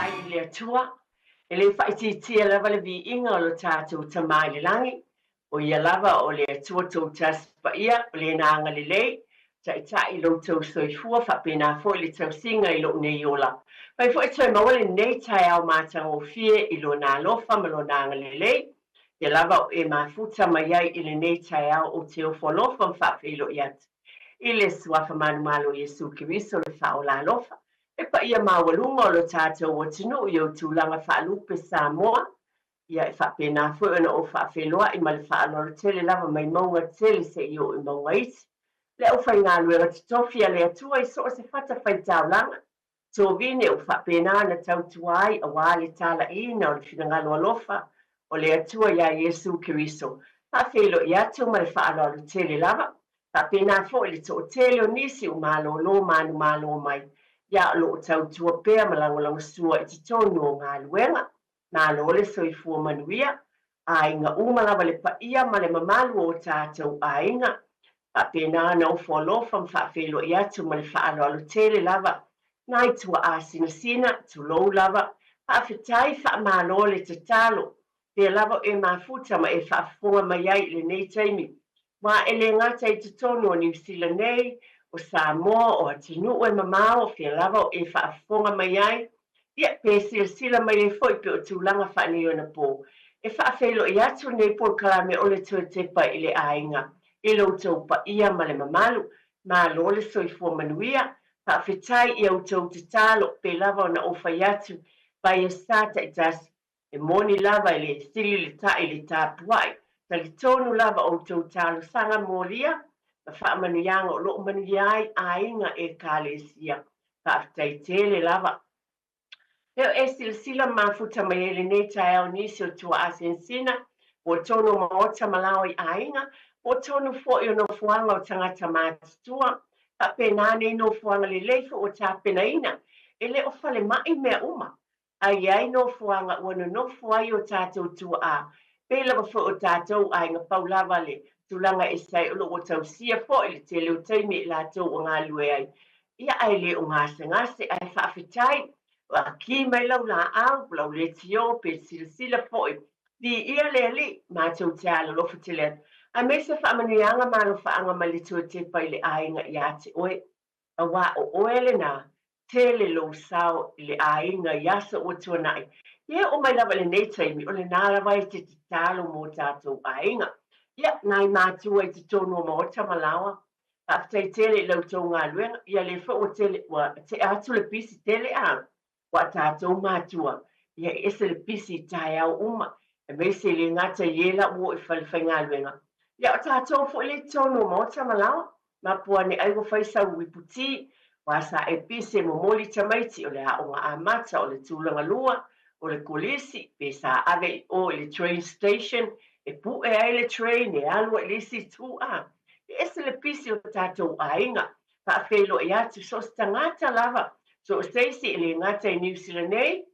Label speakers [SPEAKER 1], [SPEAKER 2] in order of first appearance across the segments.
[SPEAKER 1] Faafetai i le Atua, e le faaitiitia lava le viiga o lo tatou Tama i le lagi, o Ia lava o le Atua Toutasi Paia, o Lena agalelei, Taitai i lo outou soifua faapena foi le tausiga i lou nei ola. Fai foi toe maua lenei taeao matagofie i Lona alofa ma Lona agalelei, Ia lava o e mafuta mai ai i lenei taeao ou te ofo alofa ma faafeiloai atu i le Suafa manumalo o Iesu Keriso le Faaola alofa, le paia maualuga o lo tatou atunuu i ou tulaga faalupe Samoa, ia e faapena foi ona ou faafeiloai ma le faaaloalo tele lava mai mauga tele seia oo i mauga iti, le aufaigaluega totofi a le Atua i so o se fatafaitaulaga, Tovine ua faapena ona tautua ai aua le talaiina o le finagalo alofa o le Atua iā Iesu Keriso. Faafeiloai atu ma le faaaloalo tele lava. Faapena foi le toatele o nisi ua malolo manumalo mai ia o lo o tautua pea ma lagolagosua i totonu o galuega. Malo le soifua manuia, aiga uma lava le paia ma le mamalu o o tatou aiga. Faapena ona ofo alofa ma faafeiloai atu ma le faaaloalo tele lava nai tuaa sinasina, tulou lava. Faafetai, faamalo le tatalo. Pea lava o e mafuta ma e faafofoga mai ai i lenei taimi. Aua e le gata i totonu o Niu Sila nei, o Samoa, o atunuu e mamao, fea lava o e faafofoga mai ai, ia, pe silasila mai ai foi pe o tulaga faaneionapo. E faafeiloai atu lenei polokalame o le toe tepa i le aiga, i lo outou paia ma le mamalu. Malo le soifua manuia. Faafetai i a outou tatalo, pe lava ona ou fai atu, vaia sa taitasi, E moni lava e le sili le taʻi i le tapuaʻi. Talitonu lava outou talosaga molia ma faamanuiaga o lo o manuia ai aiga Ekalesia. Faafetai tele lava. Leo e silasila mafuta mai ai lenei taeao nisi o tuaa sinasina, po o tonu o maota ma lao i aiga, po o tonu foi o nofoaga o tagata matutua. Faapena nei nofoaga lelei foi ua tapenaina. E le o falemai mea uma. A i ai nofoaga ua nonofo ai o tatou tuaa, pei lava foi o tatou aiga pau lava le tulaga e ese ai o lo o ua tausia foi le tele o taimi e latou ua galulue ai, ia ae le o gasegase ae faafetai ua ki mai lau laau, lau leitio pe silasila foi Viia le Alii, matou te alolofa tele atu, aemaise faamanuiaga ma alofaaga mai le toe tepa i le aiga ia te oe. Aua o oe lenā, tele lou sao i le aiga i aso ua tuanai. Ia e oo mai lava i lenei taimi, o lenā lava e te tatalo mō tātou aiga. Ia, nai matua i totonu o maota ma laoa, faafetai tele i la outou galuega. Ia lea foi ua tele, ua tea atu le pisi tele a. Ua tatou matua, ia e ese le pisi i taeao uma, aemaise e le gata i ē la ua o i fale faigaluega. Ia o tatou foi lea i totonu o maota ma laoa, mapu ane ai ua fai sau uipu ti, ua sa e pisi e momoli tamaiti o le aoga amata, o le tulaga lua, o le kolisi, pe sa ave i o i le train station e pue ai le train e alu ai i le isi itu a. E ese le pisi o tatou aiga, Faafeiloai atu so o se tagata lava, so o se isi e le gata i Niu Sila nei,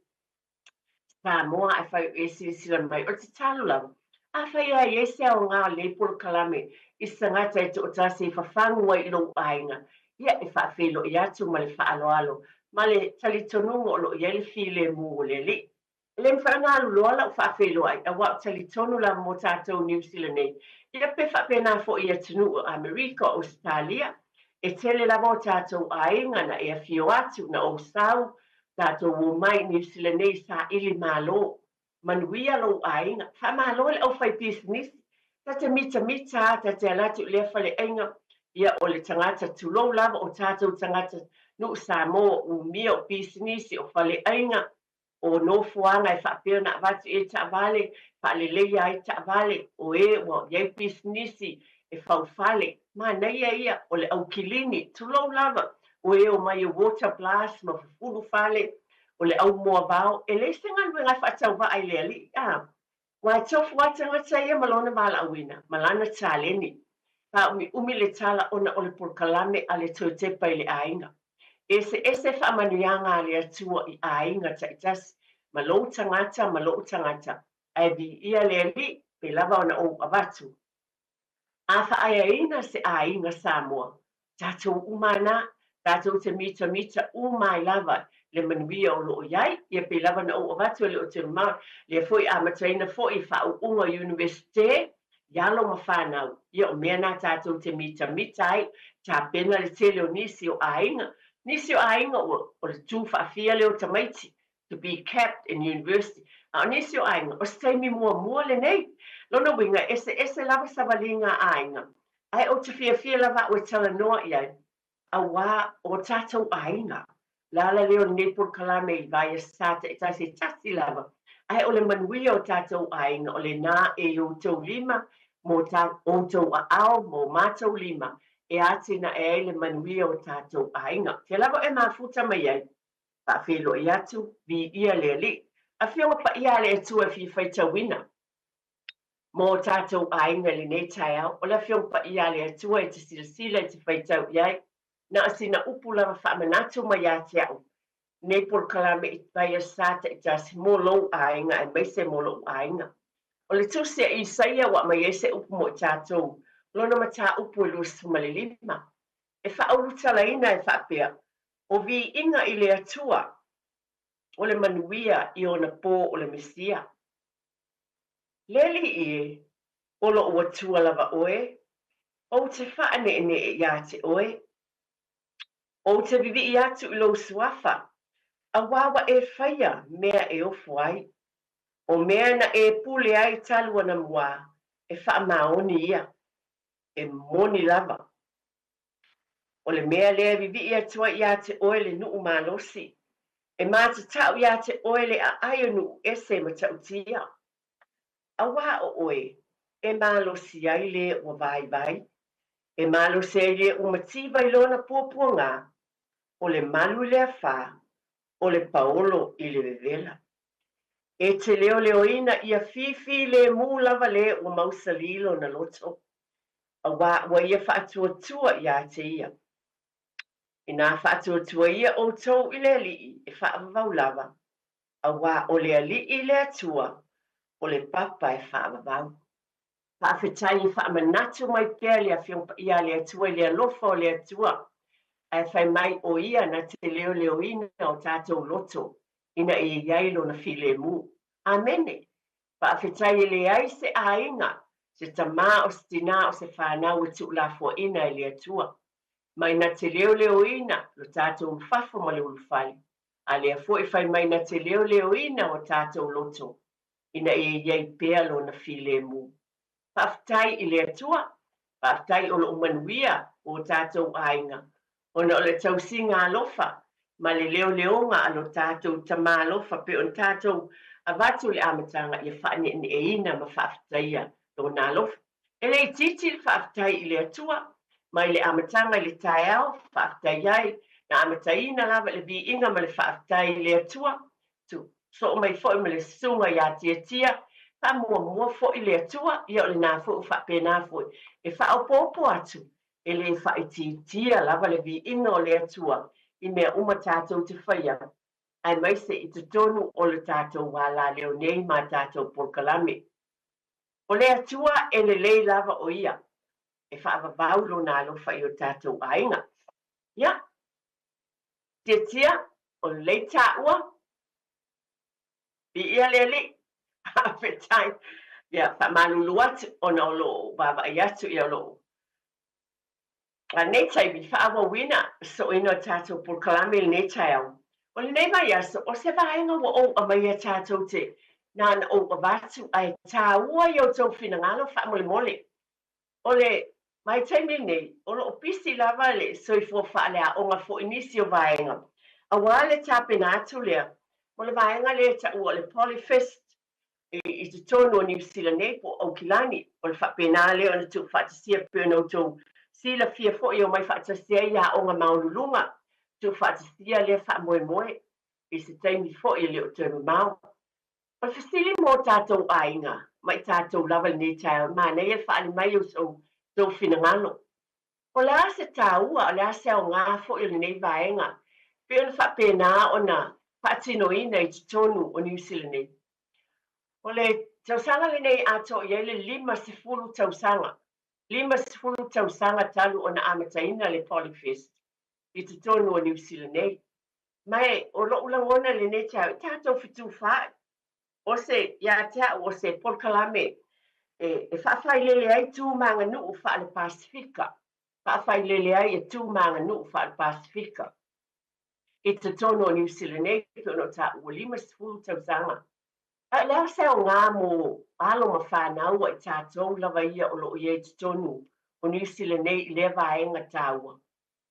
[SPEAKER 1] Samoa ae fai o e silasila mai. O le tatalo lava, afai lava e i ai se aoga o lenei polokalame i se tagata e toatasi e fafagu ai i lou aiga, ia e faafeiloai atu ma le faaaloalo ma le talitonuga o lo o i ai le filemu o le Alii. E le mafai ona alu loa lau faafeiloai aua ou talitonu lava mo tatou Niu Sila nei, ia pe faapena foi i atunuu o Amerika o Ausetalia, e tele lava o tatou aiga na e afio atu, na ou sau, tatou omai i Niu Sila nei saili malo. Manuia lou aiga. Faamalo i le aufaipisinisi. Ta te mitamita a, ta te ala atu i lea faleaiga, ia o le tagata tulou lava o tatou tagata nuu Samoa, umia o pisinisi, o faleaiga, O nofoaga e faapea ona avatu i ai taavale, faaleleia ai taavale, o e ua i ai pisinisi e faufale. Manaia ia o le au kilini, tulou lava, o e omai e water blast ma fufulu fale, o le au moavao, e leai se galuega e faatauvaa i le alii, a. Ua tofu lava tagata ia ma lona valaauina, ma lana taleni. Faaumiumi le tala ona o le polokalame a le toe tepa i le aiga. Eseese faamanuiaga a le Atua i aiga taitasi, ma lou tagata ma lou tagata, ae viia le Alii, pe lava ona ou avatu. A faaeaina se aiga Samoa, tatou uma ana, tatou te mitamita uma ai lava le manuia o lo o i ai. Ia pei lava na ou avatu e le o toe mamao, lea foi amataina foi faauuga o Iunivesite i alo ma fanau. Ia o mea na tatou te mitamita ai, tapena le tele o nisi o aiga. Nisi o aiga ua o le tu faafia lea o tamaiti, to be capped in university. A o nisi o aiga, o se taimi muamua lenei. Lona uiga, e eseese lava savaliga a aiga, ae ou te fiafia lava au e talanoa i ai, auā o tatou aiga. Le ala lea o lenei polokalame i vaiaso taitasi e tasi lava, ae o le manuia o tatou aiga o lena e i outou lima ma outou aao ma o matou lima e atinae ai le manuia o tatou aiga. Fea lava e mafuta mai ai, faafeiloai atu, viia le Alii. Afioga Paia a le Atua e fia faitauina mo tatou aiga i lenei taeao. O le Afioga Paia a le Atua e te silasila e te faitau i ai. Na o sina upu lava faamanatu mai ia te au nei polokalame i vaiaso taitasi mo lou aiga aemaise mo lou aiga. O le tusi a Isaia ua aumai ai se upu mo i tatou, lona mataupu e 25. E faaulutalaina e faapea, o viiga i le Atua, o le manuia i ona pō o le Mesia. Le Alii e, o lou Atua lava oe, ou te faaneenee iā te oe. Ou te vivii atu i lou suafa, auā ua e faia mea e ofo ai. O mea na e pule ai talu anamuā, e faamaoni ia, e moni lava. O le mea lea e vivii atu ai iā te oe le nuu malosi, e matatau iā te oe le aai o nuu ese matautia. Auā o oe, e malosi ai le ua vaivai, e malosi ai le ua mativa i lona puapuaga, o le malu i le afā, o le paolo i le vevela. E te leoleoina ia fifilemu lava le ua mausalī lona loto, auā ua ia faatuatua iā te ia. Inā faatuatua ia outou i le Alii e faavavau lava, auā o le Alii le Atua, o le papa e faavavau. Faafetai e faamanatu mai pea le Afioga Paia a le Atua i le alofa o le Atua, ae fai mai o ia na te leoleoina o tatou loto ina ia i ai lona filemu. Amene! Faafetai e leai se aiga, se tamā o se tinā o se fanau e tuulafoaina e le Atua. Mai na te leoleoina lo tatou ulufafo ma le ulufale, a lea foi fai mai na te leoleoina o tatou loto ina ia i ai pea lona filemu. Faafetai i le Atua, faafetai o loo manuia o tatou aiga, ona o le tausiga alofa ma le leoleoga a lo tatou Tamā alofa pei ona tatou avatu i le amataga ia faaneeneeina ma faafetaia lona alofa. E le itiiti le faafetai i le Atua mai le amataga i le taeao, faafetai ai na amataina lava i le viiga ma le faafetai i le Atua, soo mai foi ma le susuga iā Tiatia, faamuamua foi le Atua, ia o lena foi ua faapena foi e faaopoopo atu, e le faaitiitia lava le viiga o le Atua i mea uma tatou te faia, aemaise i totonu o le tatou alaleo nei ma tatou polokalame. O le Atua e lelei lava o ia e faavavau lona alofa i o tatou aiga. Ia, Tiatia, o lelei taua, viia le Alii, faafetai. Ia, faamalulu atu ona o lo o vaavaai atu ia o lo o a lenei taimi faaauauina soʻoina o tatou polokalame i lenei taeao. O lenei vaiaso, o se vaega ua ou aumaia tatou te na ona ou avatu ae tāua i outou finagalo faamolemole. O le vaitaimi lenei, o lo o pisi lava le soifua faaleaoga foi nisi o vaega, auā le tapena atu lea mo le vaega lea e taua o le Polyfest i totonu o Niu Sila nei po o Aukilani. O le faapena lea ona tuufaatasia pei ona outou silafia foi e omai faatasi ai aoga maualuluga, tuufaatasia lea faamoemoe i se taimi foi e le o toe mamao. O le fesili mo tatou aiga ma i tatou lava i lenei taeao, e manaia le faaali mai o outou finagalo. O le a se taua, o le a se aoga foi o lenei vaega pei ona faapena ona faatinoina i totonu o Niu Sila nei? O le tausaga lenei atoa i ai le 50 tausaga, 50 tausaga talu ona amataina le Polyfest i totonu o Niu Sila nei. Ma e o loʻu lagona i lenei taeao, i tatou fetufaai, o se, ia te au, o se polokalame e, e faafailele ai tu ma aganuu faale-Pasefika, faafailele ai e tu ma aganuu faale-Pasefika i totonu o Niu Sila nei, pei ona taua ua 50 tausaga. A o le a se aoga mo alo ma fanau a i tatou lava ia o lo o i ai i totonu o Niu Sila nei i lea vaega taua?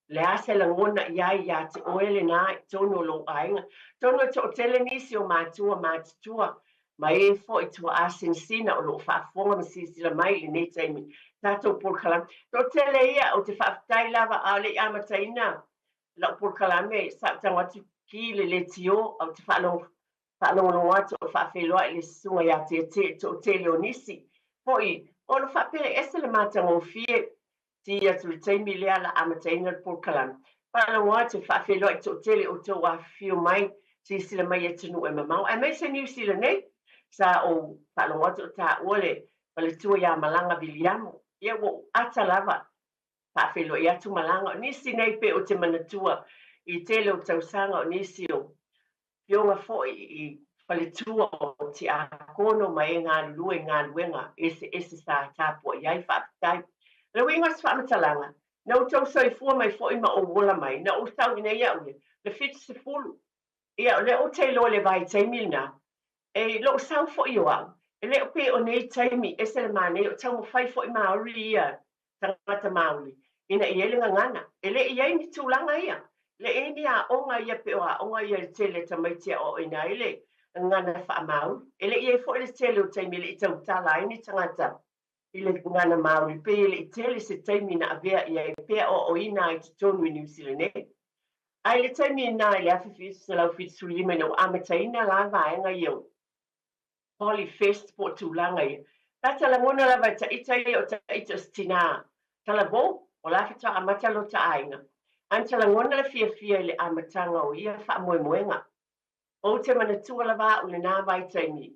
[SPEAKER 1] Le a se lagona i ai iā te oe lenā i totonu o lou aiga? Atonu e toatele nisi o matua matutua ma e foi tuaa sinasina o lo o faafofoga ma silasila mai i lenei taimi i tatou polokalame. Toatele ia, ou te faafetai lava a o le i amataina lau polokalame sa ou tago atu ki le leitio ae ou te faalogologo atu o faafeiloai le susuga ia Tietie i le toatele o nisi foi o lo o faapea e ese le matagofie Ti atu i le taimi lea la amataina le polokalame. Faalogo atu, faafeiloai toatele o outou afifio mai, silasila mai i atunuu e mamao, aemaise Niu Sila nei. Sa ou faalogo atu o taua le faletua ia Malaga Viliamu. Ia ua ou ata lava faafeiloai atu Malaga. O nisi nei pei ou te manatua i tele o tausaga o nisi o Afioga foi i faletua o Tiakono ma e galulue i galuega eseese sa tapuai ai. Faafetai. O le uiga o se faamatalaga, na outou soifua mai foi ma ou ola mai, na ou sau i inei au ia, le 70. Ia, o lea ou te iloa i le vaitaimi lena, e lou sau foi o au, e le o pei o nei taimi, ese le manaia, o taumafai foi Maori ia tagata Maori ina ia i ai le gagana. E le i ai ni tulaga ia. E le i ai ni aoga ia pei o aoga ia i le tele o tamaiti e aoaoina ai le gagana faa-Maori. E le i ai foi le tele o taimi e le i tautala ai ni tagata i le gagana Maori, pei e le i tele se taimi na avea i ai pe aoaoina ai i totonu i Niu Sila nei. Ae i le taimi lena i le 1975 ina ua amataina la vaega ia o Polyfest po o tulaga ia. Ta lagona lava e taita ia o taita o se tinā talavou, o la faatoa amata lota aiga. Ae na lagona le fiafia i le amataga o ia faamoemoega. Ou te manatua lava au i lenā vaitaimi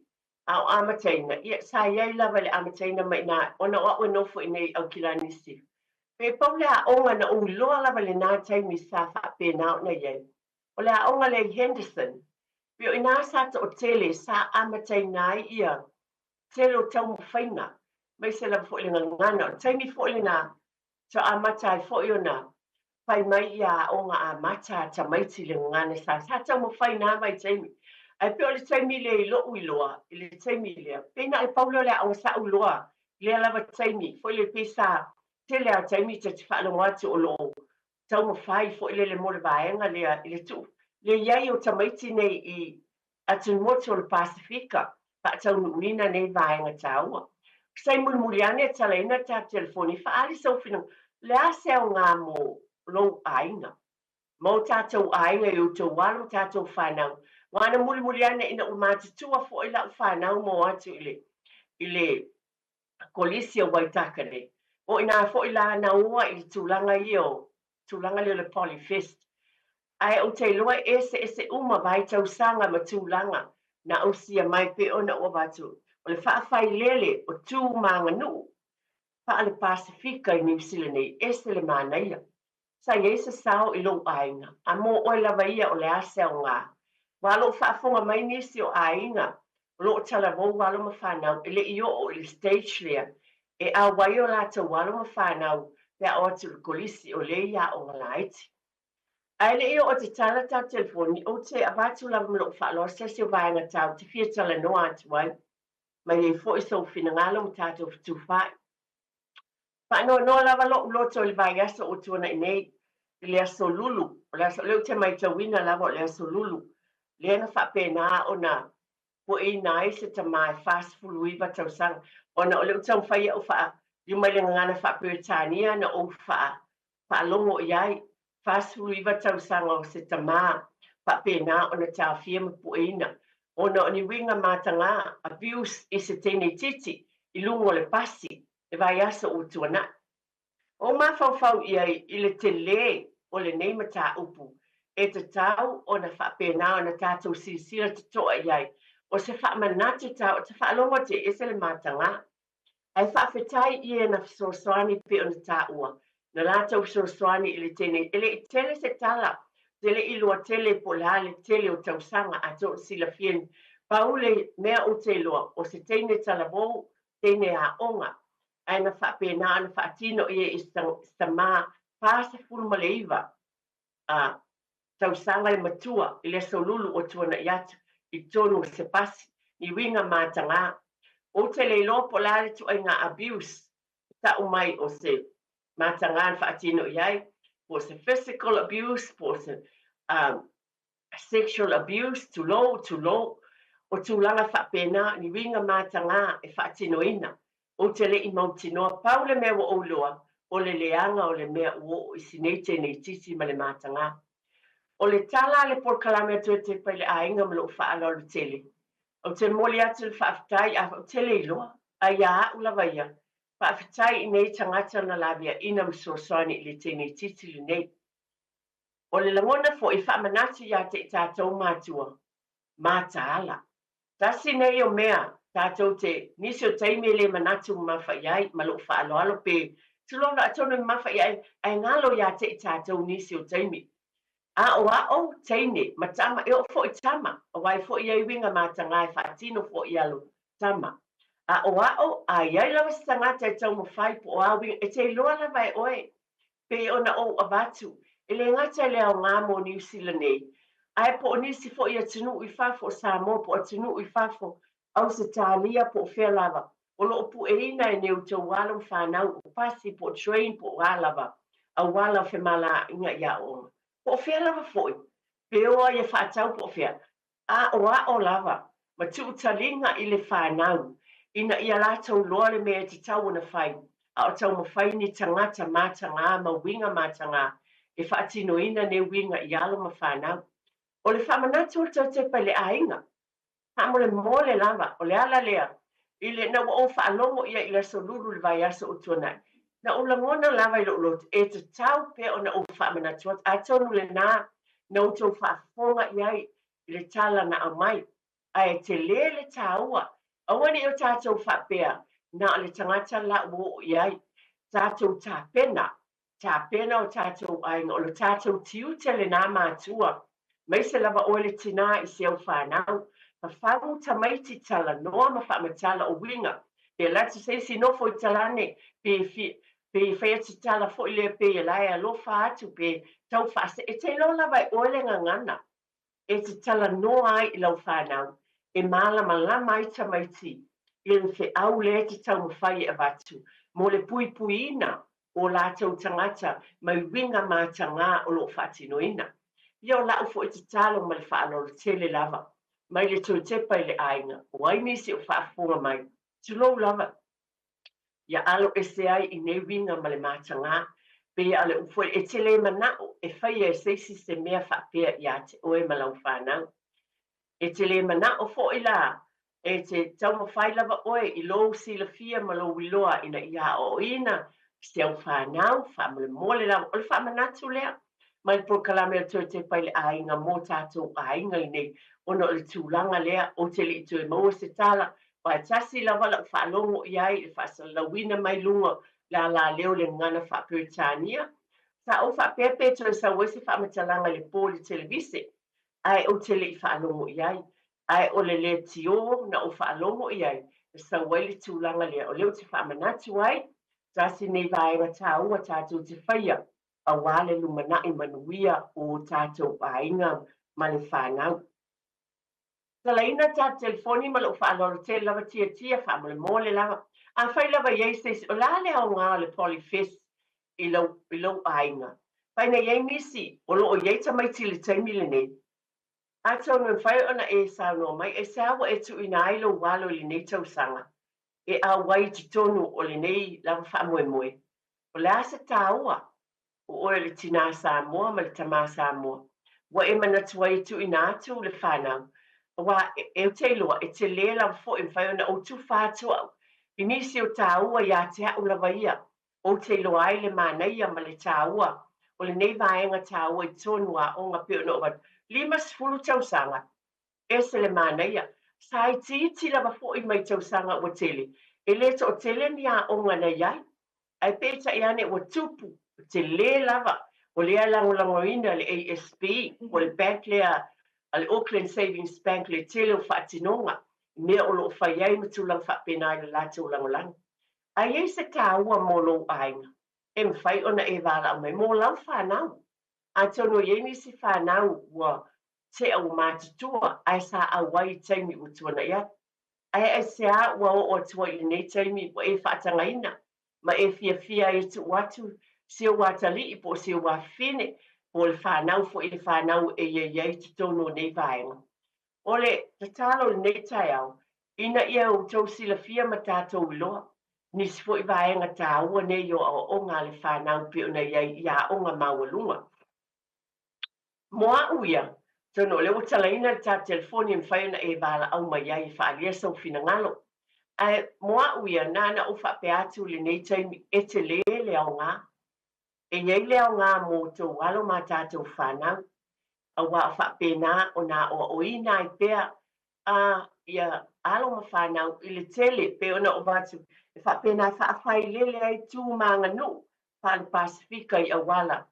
[SPEAKER 1] a o amataina, ia sa i ai lava i le amataina mai i inā ona o au e nofo i inei i Aukilani Sisifo. Pe pau le aoga na ou iloa lava i lenā taimi sa faapena ona i ai. O le aoga lea i Henderson, Pei o inā sa toatele sa amataina ai ia tele o taumafaiga, aemaise lava foi le gagana. O le taimi foi lenā sa amata ai foi ona fai mai ia aoga amata a tamaiti i le gagana sa sa taumafai i nā vaitaimi. Ae pei o le taimi lea i lo'u iloa i le taimi lea, pei na o le pau lea o le aoga sa ou iloa i lea lava taimi foi lea pei sa tele a taimi ta te faalogo atu o lo o taumafai foi lele mo le vaega lea i le tuu le i ai o tamaiti nei i atumotu o le Pasefika faataunuuina nei vaega taua. Sai mulimuli ane e talaina le tatou telefoni e faaali sou finagalo, le a se aoga mo lou aiga, ma o tatou aiga i outou alo ma tatou fanau. Aua na mulimuli ane ina ua matutua foi lau fanau ma o atu i le, i le Kolisi o Waitakere. O inā foi la na oa i le tulaga ia o tulaga lea o le Polyfest. Ae ou te iloa e eseese uma vaitausaga ma tulaga na ausia mai pei ona ou avatu o le faafailele o tu ma aganuu faale-Pasefika i Niu Sila nei, ese le manaia. Sa i ai se sao i lou aiga, a mo oe lava ia o le a se aoga? Aua o lo o faafofoga mai nisi o aiga o lo o talavou alo ma fanau e le i oo i le stage lea e auai o latou alo ma fanau pe a o atu i le kolisi o lea i aoga laiti. Ae le i oo te tala tau telefoni, ou te avatu lava ma lou faaaloalo se tasi o vaega tau te fia talanoa atu ai, mai ai foi sou finagalo ma tatou fetufaai. Faanoanoa lava lo'u loto i le vaiaso ua tuana'i nei, i le Aso Lulu, o le aso, o lea ou te maitauina lava o le Aso Lulu, lea na faapena ona pueina ai se tama e 49 tausaga, ona o lea ou te taumafai au faaliu mai le gagana faa-Peretania na ou faa, faalogo i ai, 49 tausaga o se tama faapena ona taofia ma pueina ona o ni uiga mataga, abuse, i se teine itiiti i luga o le pasi le vaiaso ua tuana'i. Ua ou mafaufau i ai i le telē o lenei mataupu e tatau ona faapena ona tatou silasila toto'a i ai, o se faamanatu ta o te faalogo atu e ese le mataga. Ae faafetai i e na fesoasoani pei ona taua, na latou fesoasoani i le teine, e le i tele se tala. Te le i iloa tele po o le a le tele o tausaga atonu silafia ni pau le mea ou te iloa o se teine talavou, teine aoga, ae na faapena ona faatino ia i se tama 49 a tausaga le matua i le Aso Lulu ua tuanai atu i totonu o se pasi, ni uiga mataga. Ou te le iloa po o le a le ituaiga abuse e tau mai o se mataga na faatino i ai, po o se physical abuse, po o se sexual abuse, tulou, tulou, o tulaga faapena, ni uiga mataga e faatinoina. Ou te le i mautinoa, pau le mea ua ou iloa, o le leaga o le mea ua oo i si nei teineitiiti ma le mataga. O le tala a le polokalame a Toetepa i le aiga ma lou faaaloalo tele, ou te momoli atu le faafetai, a ou te le iloa, a ia au lava ia, faafetai i nei tagata na laveaina ma fesoasoani i le teineitiiti lenei. O le lagona foi e faamanatu ia te i tatou matua, mataala. Tasi nei o mea tatou te, nisi o taimi e le manatu mamafa i ai ma lou faaaloalo pe tulou atonu e mamafa i ai ae galo ia te i tatou nisi o taimi. Aoao teine ma tama, e oo foi tama, aua e foi ai uiga mataga e faatino foi i alo tama. Aoao, a i ai lava se tagata e taumafai po o a uiga, e te iloa lava e oe pei ona ou avatu, e le gata i le aoga mo Niu Sila nei, ae po o nisi foi atunuu i fafo o Samoa po o atunuu i fafo, Ausetalia po o fea lava, o lo o pueina e ni outou alo ma fanau o pasi po o train po o a lava auala o femalagaaiga i aoaoga. Po o fea lava foi, pe o ai e faatau po o fea, Aoao lava ma tuu taliga i le fanau ina ia latou loa le mea e tatau ona fai, a o taumafai ni tagata matagā ma uiga matagā e faatinoina nei uiga i alo ma fanau. O le faamanatu o le tautepa i le aiga, faamolemole lava, o le ala lea i le na ua ou faalogo ia i le Aso Lulu i le vaiaso ua tuanai, na ou lagona lava i lou loto e tatau pea ona ou faamanatu atu, atonu lena na outou faafofoga i ai i le tala na aumai, ae tele le taua, aua ne i o tatou faapea na o le tagata la ua oo i ai, tatou tapena, tapena o tatou aiga, o le tatou tiute lena matua, maise lava oe le tinā i si au fanau, fafagu tamaiti talanoa ma faamatala o uiga, pe alu atu se isi nofo i talane, pe fia, pe fai atu tala foi lea pei e la e alofa atu pe tau faase, e te iloa lava e oe le gagana e te talanoa ai i lau fanau, e malamalama ai tamaiti i le feau lea e te taumafai e avatu mo le puipuiina o latou tagata mai uiga matagā o lo o faatinoina. Ia o lau foi tatalo ma le faaaloalo tele lava mai le Toetepa i le aiga, o ai nisi o faafofoga mai, tulou lava, ia alo ese ai i nei uiga ma le matagā, pei a o le upu foi, e te le manao e faia e se isi se mea faapea ia te oe ma lau fanau. E te le manao foi la e te taumafai lava oe i lou silafia ma lou iloa ina ia aoaoina si au fanau, faamolemole lava. O le faamanatu lea mai le polokalame a le Toetepa i le aiga mo tatou aiga i nei, ona o le tulaga lea ou te le i toe maua se tala, aua e tasi lava lau faalogo i ai i le faasalalauina mai luga o le alaleo o le gagana faa-Peretania. Sa ou faapea pe toe sau ai se faamatalaga i le po i le televise, ae ou te le i faalogo i ai. Ae o le letiō na ou faalogo i ai, e sau ai le tulaga lea, o lea ou te faamanatu ai, tasi nei vaega taua tatou te faia aua le lumanai manuia o tatou aiga ma le fanau. Talaina tatou telefoni ma lou faaaloalo tele lava tiatia faamolemole lava. Afai lava i ai se isi, o le a le aoga o le Polyfest i lou, i lou aiga? Fai na i ai nisi o lo o i ai tamaiti i le taimi lenei. Atonu e mafai ona e saunoa mai, aisea ua e tuuina ai lou alo i lenei tausaga e auai i totonu o lenei lava faamoemoe? O le a se taua? O oe o le tinā Samoa ma le tamā Samoa. Ua e manatu ai e tuuina atu le fanau, aua e ou te iloa e telē lava foi e mafai ona ou tufa atu au i nisi o taua ia te au lava ia, ou te iloa ai le manaia ma le taua o lenei vaega taua i totonu o aoga pei ona ou avatu 50 tausaga. Ese le manaia. Sa itiiti lava foi mai tausaga ua tele, e le toatele ni aoga na i ai, ae peitai ane ua tupu, ua tele lava O lea e lagolagoina le ASB, po o le bank lea a le Auckland Savings Bank le tele o faatinoga i mea o lo o fai ai ma tulaga faapena i le latou lagolago. A i ai se taua mo lou aiga, e mafai ona e valaau mai mo lau fanau. Atonu e i ai nisi fanau ua tea ua matutua ae sa auai i taimi ua tuanai atu. Ae aisea ua oo atu ai i lenei taimi ua e faatagaina ma e fiafia ai e tuu atu si ou atalii po o si ou afafine po o le fanau foi i le fanau e i ai i totonu o nei vaega. O le tatalo i lenei taeao, ina ia outou silafia ma tatou iloa nisi foi vaega taua nei o aoaoga a le fanau pei ona i ai i aoga maualuga. Mo a'u ia, atonu o lea ua talaina le ta telefoni e mafai ona e valaau mai ai e faaalia sou finagalo. Ae mo a'u ia, na ona ou faapea atu i lenei taimi, e tele le aoga. E i ai le aoga mo outou alo ma a tatou fanau, auā o faapena ona aoaoina ai pea a ia alo ma fanau i le tele, pei ona ou avatu, e faapena e faafailele ai tu ma aganuu faale-Pasefika i auala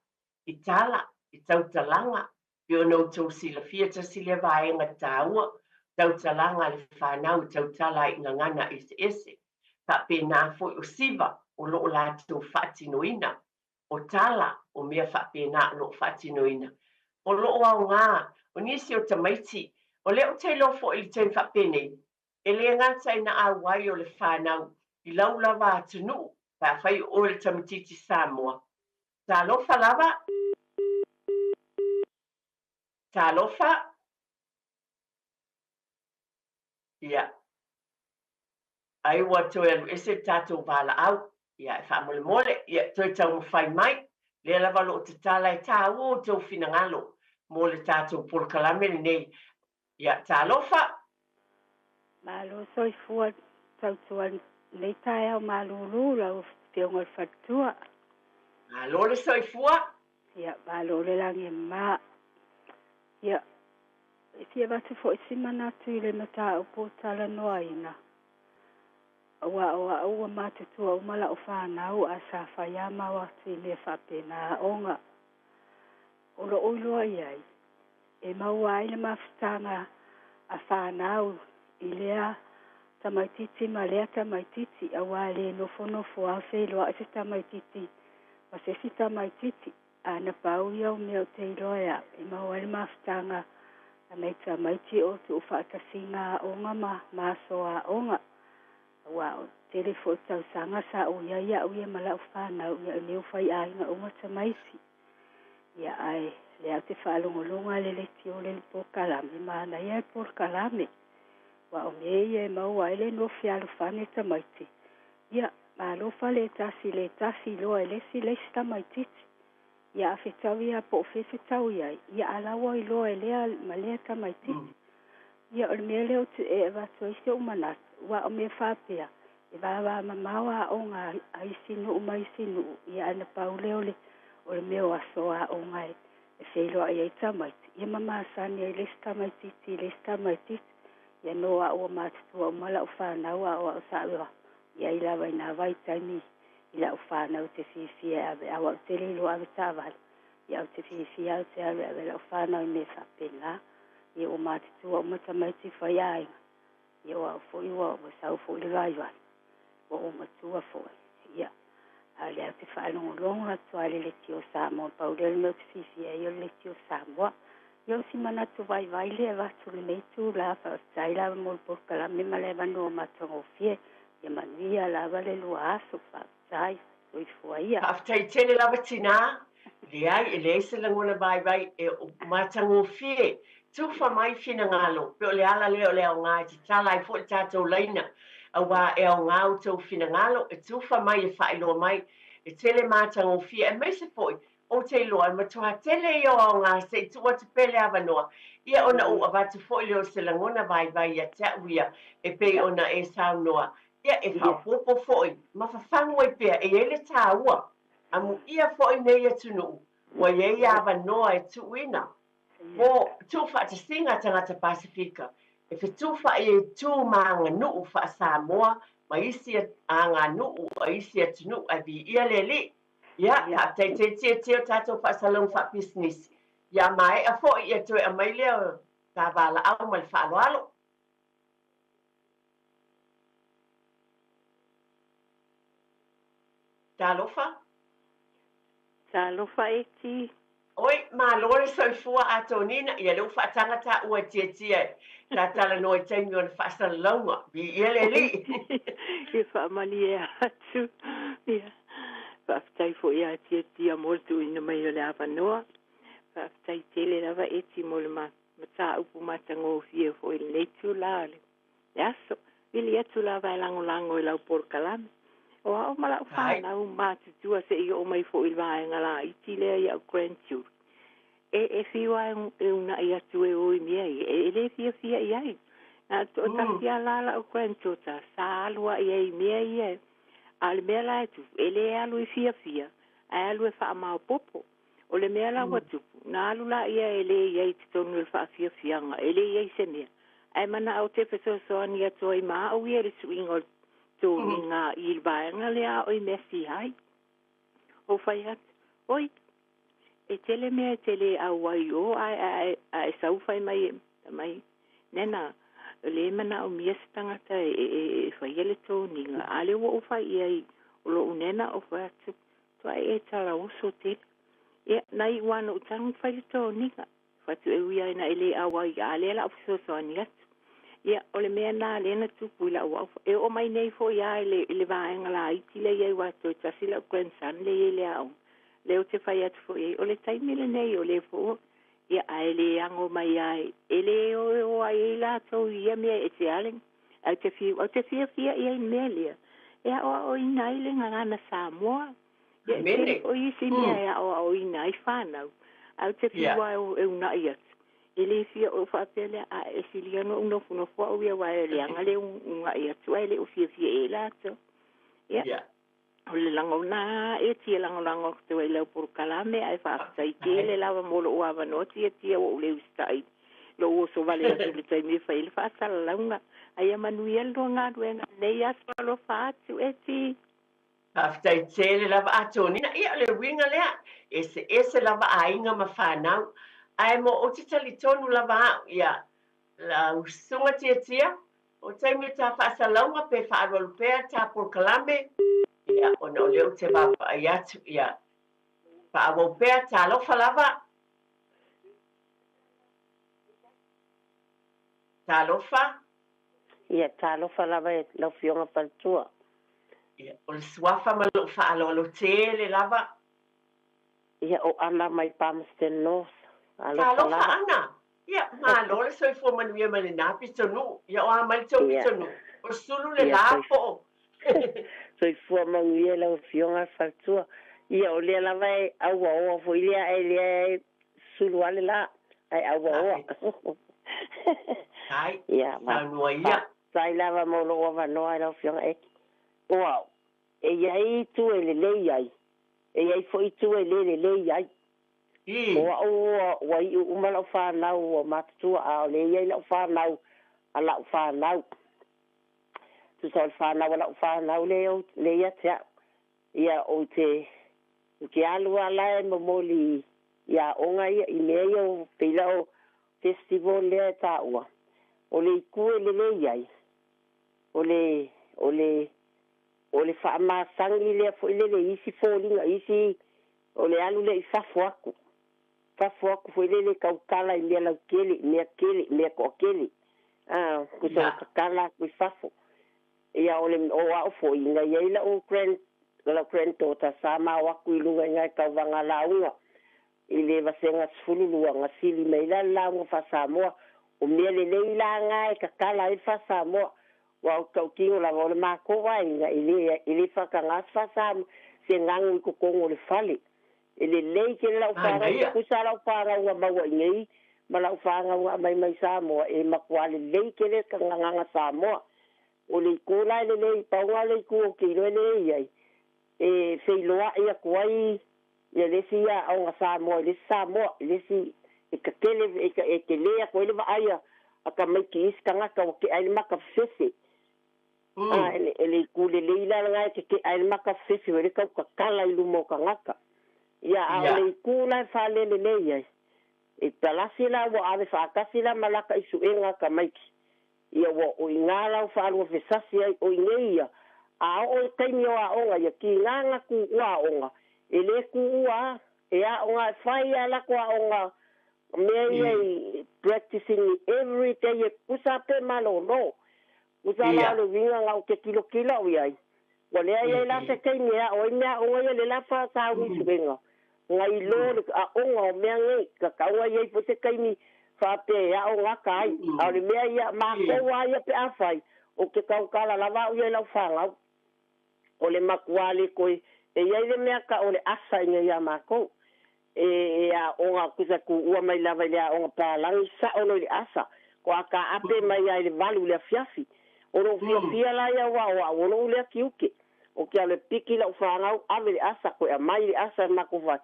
[SPEAKER 1] i tala, i tautalaga, pei ona outou silafia tasi lea vaega taua, tautalaga a le fanau i tautala ai i gagana eseese. Faapena foi o siva o lo o latou faatinoina, o tala, o mea faapena o lo o faatinoina. O lo o aoga, o nisi o tamaiti, o lea ou te iloa foi i le taimi faapenei, e le gata i naauai o le fanau i lau lava atunuu, pe afai o oe le tamaitiiti Samoa, Talofa lava. Talofa. Ia. Ai ua toe alu ese le tatou valaau. Ia, e faamolemole, ia, toe taumafai mai. Lea lava o lo o tatala e taua outou finagalo mo le tatou polokalame lenei. Ia, talofa.
[SPEAKER 2] Malo soifua tautua lenei taeao malulu lau Afioga i le Faletua.
[SPEAKER 1] Malo le soifua.
[SPEAKER 2] Ia, malo le lagi e mama. Ia, e fia avatu foi si manatu i le mataupu o talanoaina. Aua o a'u ua matutua uma la'u fanau a sa fai a mau atu i mea faapena aoga. O lo'u iloa i ai, e maua ai le mafutaga a fanau i lea tamaitiiti ma lea tamaitiiti, auā e le nofonofo lava feiloa'i se tamaitiiti ma se isi tamaitiiti. A na pau ia o mea ou te iloa e a'u e maua ai le mafutaga a nai tamaiti o tuufaatasiga aoga ma ma aso aoga, auā o le tele foi o tausaga sa ou i ai a'u ia ma la'u fanau, ia o lenei ua faiaiga uma tamaiti. Ia, ae lea ou te faalogologo lava i le leitio le polokalame, manaia le polokalame. Aua o mea ia e maua ai le nofo fealofani o tamaiti. Ia, malo fale tasi le tasi iloa e le isi le isi tamaitiiti. Ia, a fetaui lava po o fea e fetaui ai, ia a la ua iloa e lea ma lea tamaitiiti. Ia, o le mea lea ou te e avatu ai si ou manatu, aua o mea faapea, e vavamamao aoga a isi nuu ma isi nuu, ia ae na pau lea o le o le mea o aso aoga e e feiloai ai tamaiti, ia ma masani ai le isi tamaitiiti i le isi tamaitiiti. Ia no a'u ua matutua uma la'u fanau a o a'u sa a'u i ai lava i nā vaitaimi i la'u fanau ou te fiafia e ave aua ou te le iloa ave taavale, ia ou te fiafia ou te alu e ave la'u fanau i mea faapena. Ia ua matutua uma tamaiti faiaiga, ia o a'u foi ua ua sau foi le vaivai, ua ou matua foi. Ia, a o lea ou te faalogologo atu lava i le Leitio Samoa, pau lea o le mea ou te fiafia ai o le Leitio Samoa. Ia o si manatu vaivai lea e avatu i lenei itula, faafetai lava mo le polokalame ma le avanoa matagofie. Ia manuia lava le lua aso, faafetai. Soifua ia.
[SPEAKER 1] Faafetai tele lava tinā. Leai, e leai se lagona vaivai e matagofie. Tufa mai finagalo, pe o le ala lea o le aoga e tatala ai foi le tatou laina, auā e aoga outou finagalo e tufa mai e faailoa mai e tele matagofie aemaise foi ou te iloa e matua tele ia o aoga se i tuu atu pea le avanoa ia ona ou avatu foi lea o se lagona vaivai ia te a'u ia e pei ona e saunoa ia e faaopoopo foi ma fafagu ai pea e i ai le taua amuia foi nei atunuu ua i ai avanoa e tuuina mo tuufaatasiga a tagata Pasefika e fetufaai ai tu ma aganuu faa-Samoa ma isi aganuu a isi atunuu ae viia le Alii. Ia, faafetai tele Tiatia o tatou faasalalauga faapisinisi. Ia maea foi ia toe aumai lea o ta valaau ma le faaaloalo. Talofa.
[SPEAKER 2] Talofa Eti.
[SPEAKER 1] Oi, malo le soifua Atonina, ia lea ua faataga taua e Tiatia e ta talanoa i taimi o le faasalalauga. Viia le Alii.
[SPEAKER 2] Ia faamalie atu. Ia, faafetai foi ia Tiatia mo le tuuina mai o le avanoa. Faafetai tele lava Eti mo le mataupu matagofie foi i lenei itulā o le aso. Vili atu lava e lagolago i lau polokalame. O a'u ma la'u fanau matutua se'i oo mai foi i le vaega laiti lea i a'u grandchildren. E fiu lava e una'i atu e o i mea ia, e lē fiafia i ai. Na o le to'atasi lava la la'u granddaughter sa alu a'i ai i mea ia. A o le mea la e tupu, e lē alu i fiafia, ae alu e fa'amaopopo. O le mea la ua tupu, na alu lā'ia e lē i ai i totonu o le fa'afiafiaga, e lē i ai se mea. Ae mana'o te fesoasoani atu ai ma a'u ia i le su'iga o le toniga i le vaega lea a'o i mea sihai. Ou fai atu, oi, e tele mea e te lē auai i o ae a e sau fai mai mai nena lē manaomia se tagata e faia le toniga. A lea ua ou fai i ai o lo'u nena ou fai atu, toae e talaoso tele. Ia, na iu lava ona ou tago fai le toniga. Fai atu e ui lava ina e lē auai a lea la a ou fesoasoani atu. Ia, o le mea lena lea na tupu i la'u a'u. E oo mai nei foi lava i le vaega laiti lea i ai aua toe tasi la'u grandson lea i ai i le aoga. Lea ou te fai atu foi i ai, o le taimi lenei o lea foi ua, ia, ae le ago mai lava, e le o e o ai ai latou i ia mea e ese lava le, ae ou te fiu, ou te fiafia i ai i le mea lea, e aoaoina ai le gagana Samoa. Ia, e tele foi isi mea e aoaoina ai fanau, ae ou te fiu lava e una'i atu. E le fia ou faapea lea, a e silia ona ou nofonofo au ia aua e leaga le uga'i atu ae le o fiafia i ai latou. Ia, o le lagona e tia lagolago atu ai i lau polokalame, ae faafetai tele lava mo lo'u avanoa Tiatia ua ou le usitai lou oso vale atu i le taimi e fai ai le faasalalauga. Ae ia manuia le lua galuega i lenei aso. Alofa atu, Eti.
[SPEAKER 1] Faafetai tele lava Atonina. Ia, o le uiga lea, eseese lava aiga ma fanau. Ae mo ou te talitonu lava a'u, ia, lau susuga Tiatia, o taimi o ta faasalauga pe faalualu pea ta polokalame, ia, ona o lea ou te vaavaai atu, ia, faaauau pea, talofa lava. Talofa.
[SPEAKER 3] Ia, talofa lava e lau Afioga Faletua.
[SPEAKER 1] Ia, o le suafa ma lou faaaloalo tele lava.
[SPEAKER 3] Ia, o Ana mai Palmerston North. Alofa
[SPEAKER 1] Talofa
[SPEAKER 3] lava.
[SPEAKER 1] Ana. Ia, malo le soifua manuia mai lenā pitonuu. Ia, o a mai le tou pitonuu? O sulu le lā po o.
[SPEAKER 3] Soifua manuia i lau Afioga Faletua. Ia, o lea lava e auaoa foi lea, ae lea e sulu lava le la, ae auaoa.
[SPEAKER 1] Ai,
[SPEAKER 3] Ia,
[SPEAKER 1] saunoa ia.
[SPEAKER 3] faafetai lava mo lou avanoa i lau Afioga Eki. O au, e i ai itu e lelei ai, e i ai foi itu e le lelei ai. O a'u ua iʻu uma la'u fanau ua matutua, a o lea e i ai la'u fanau a la'u fanau. Tusa o le fanau a la'u fanau lea lea ia te a'u. Ia, ou te, ou te alu lava la e momoli i aoga ia, i mea ia o pei la o festival lea e taua, o le itu e lelei ai, o le, o le, o le faamasani lea foi lele i isi foliga, i isi, o le alu lea i fafo atu, fafo atu foi lele tautala i mea lautele, i mea tele, i mea toatele, a, tusa ua tatala atu i fafo. Ia, o le, o a'u foi, na i ai la'u grand, lau granddaughter sa ma o atu i luga i ina i tauvaga lauga i le vasega 12 na sili mai ai la le lauga faa-Samoa. O mea lelei la na e tatala ai le faa-Samoa. Aua ou te tautino lava, o le matou aiga e le, e le faataga se faa-Samoa, se ganu i totonu o le fale. E lelei tele lau fanau, tutusa lau fanau na maua i inei ma lau fanau na aumai mai Samoa, e matua lelei tele ka gagana Samoa. O le itu la e lelei, pau lena o le itu ou te iloa e lelei ai, e feiloai atu ai ia le isi aoga Samoa i le isi Samoa, i le isi e tetele, e tele atu ai le vaai a tamaiti i isi tagata ua tea ai le mata fefefe. A e le itu lelei la lena e tete'a ai le matafefefe o le tautatala i luma o tagata. Ia a o le itu la e faalelelei ai, e talasi la ua ave faatasi la ma lata i suega a tamaiti. Ia ua o i ina lau faaluafesasi ai o i inei ia, a oo i taimi o aoga ia tiga na tuua aoga, e lē tuua a, e aoga e fai a latou aoga mea ia i practicing every day e tusa pe malōlō. Usa la o le uiga na ou te tilotilo au i ai, ua leai ai la se taimi e ao ai meaaoga ia le la faasauni suega na iloa le aoga o mea nei, tatau ai ai foi se taimi faapea e ao gata ai. A o le mea ia matou a ia pe afai ou te tautala lava au ia i lau fanau, o le matuā le toe e i ai le mea ta'u o le asa i nei iā matou e aoga tusa tuua mai lava i le aoga palagi sa'o loa i le asa to'a taape mai ai le 8 i le afiafi. O lou fiafia la ia uā o a'u o lo'u lea tiute o ke alo e piki la'u fanau ave le asa toe aumai le asa e matou fai.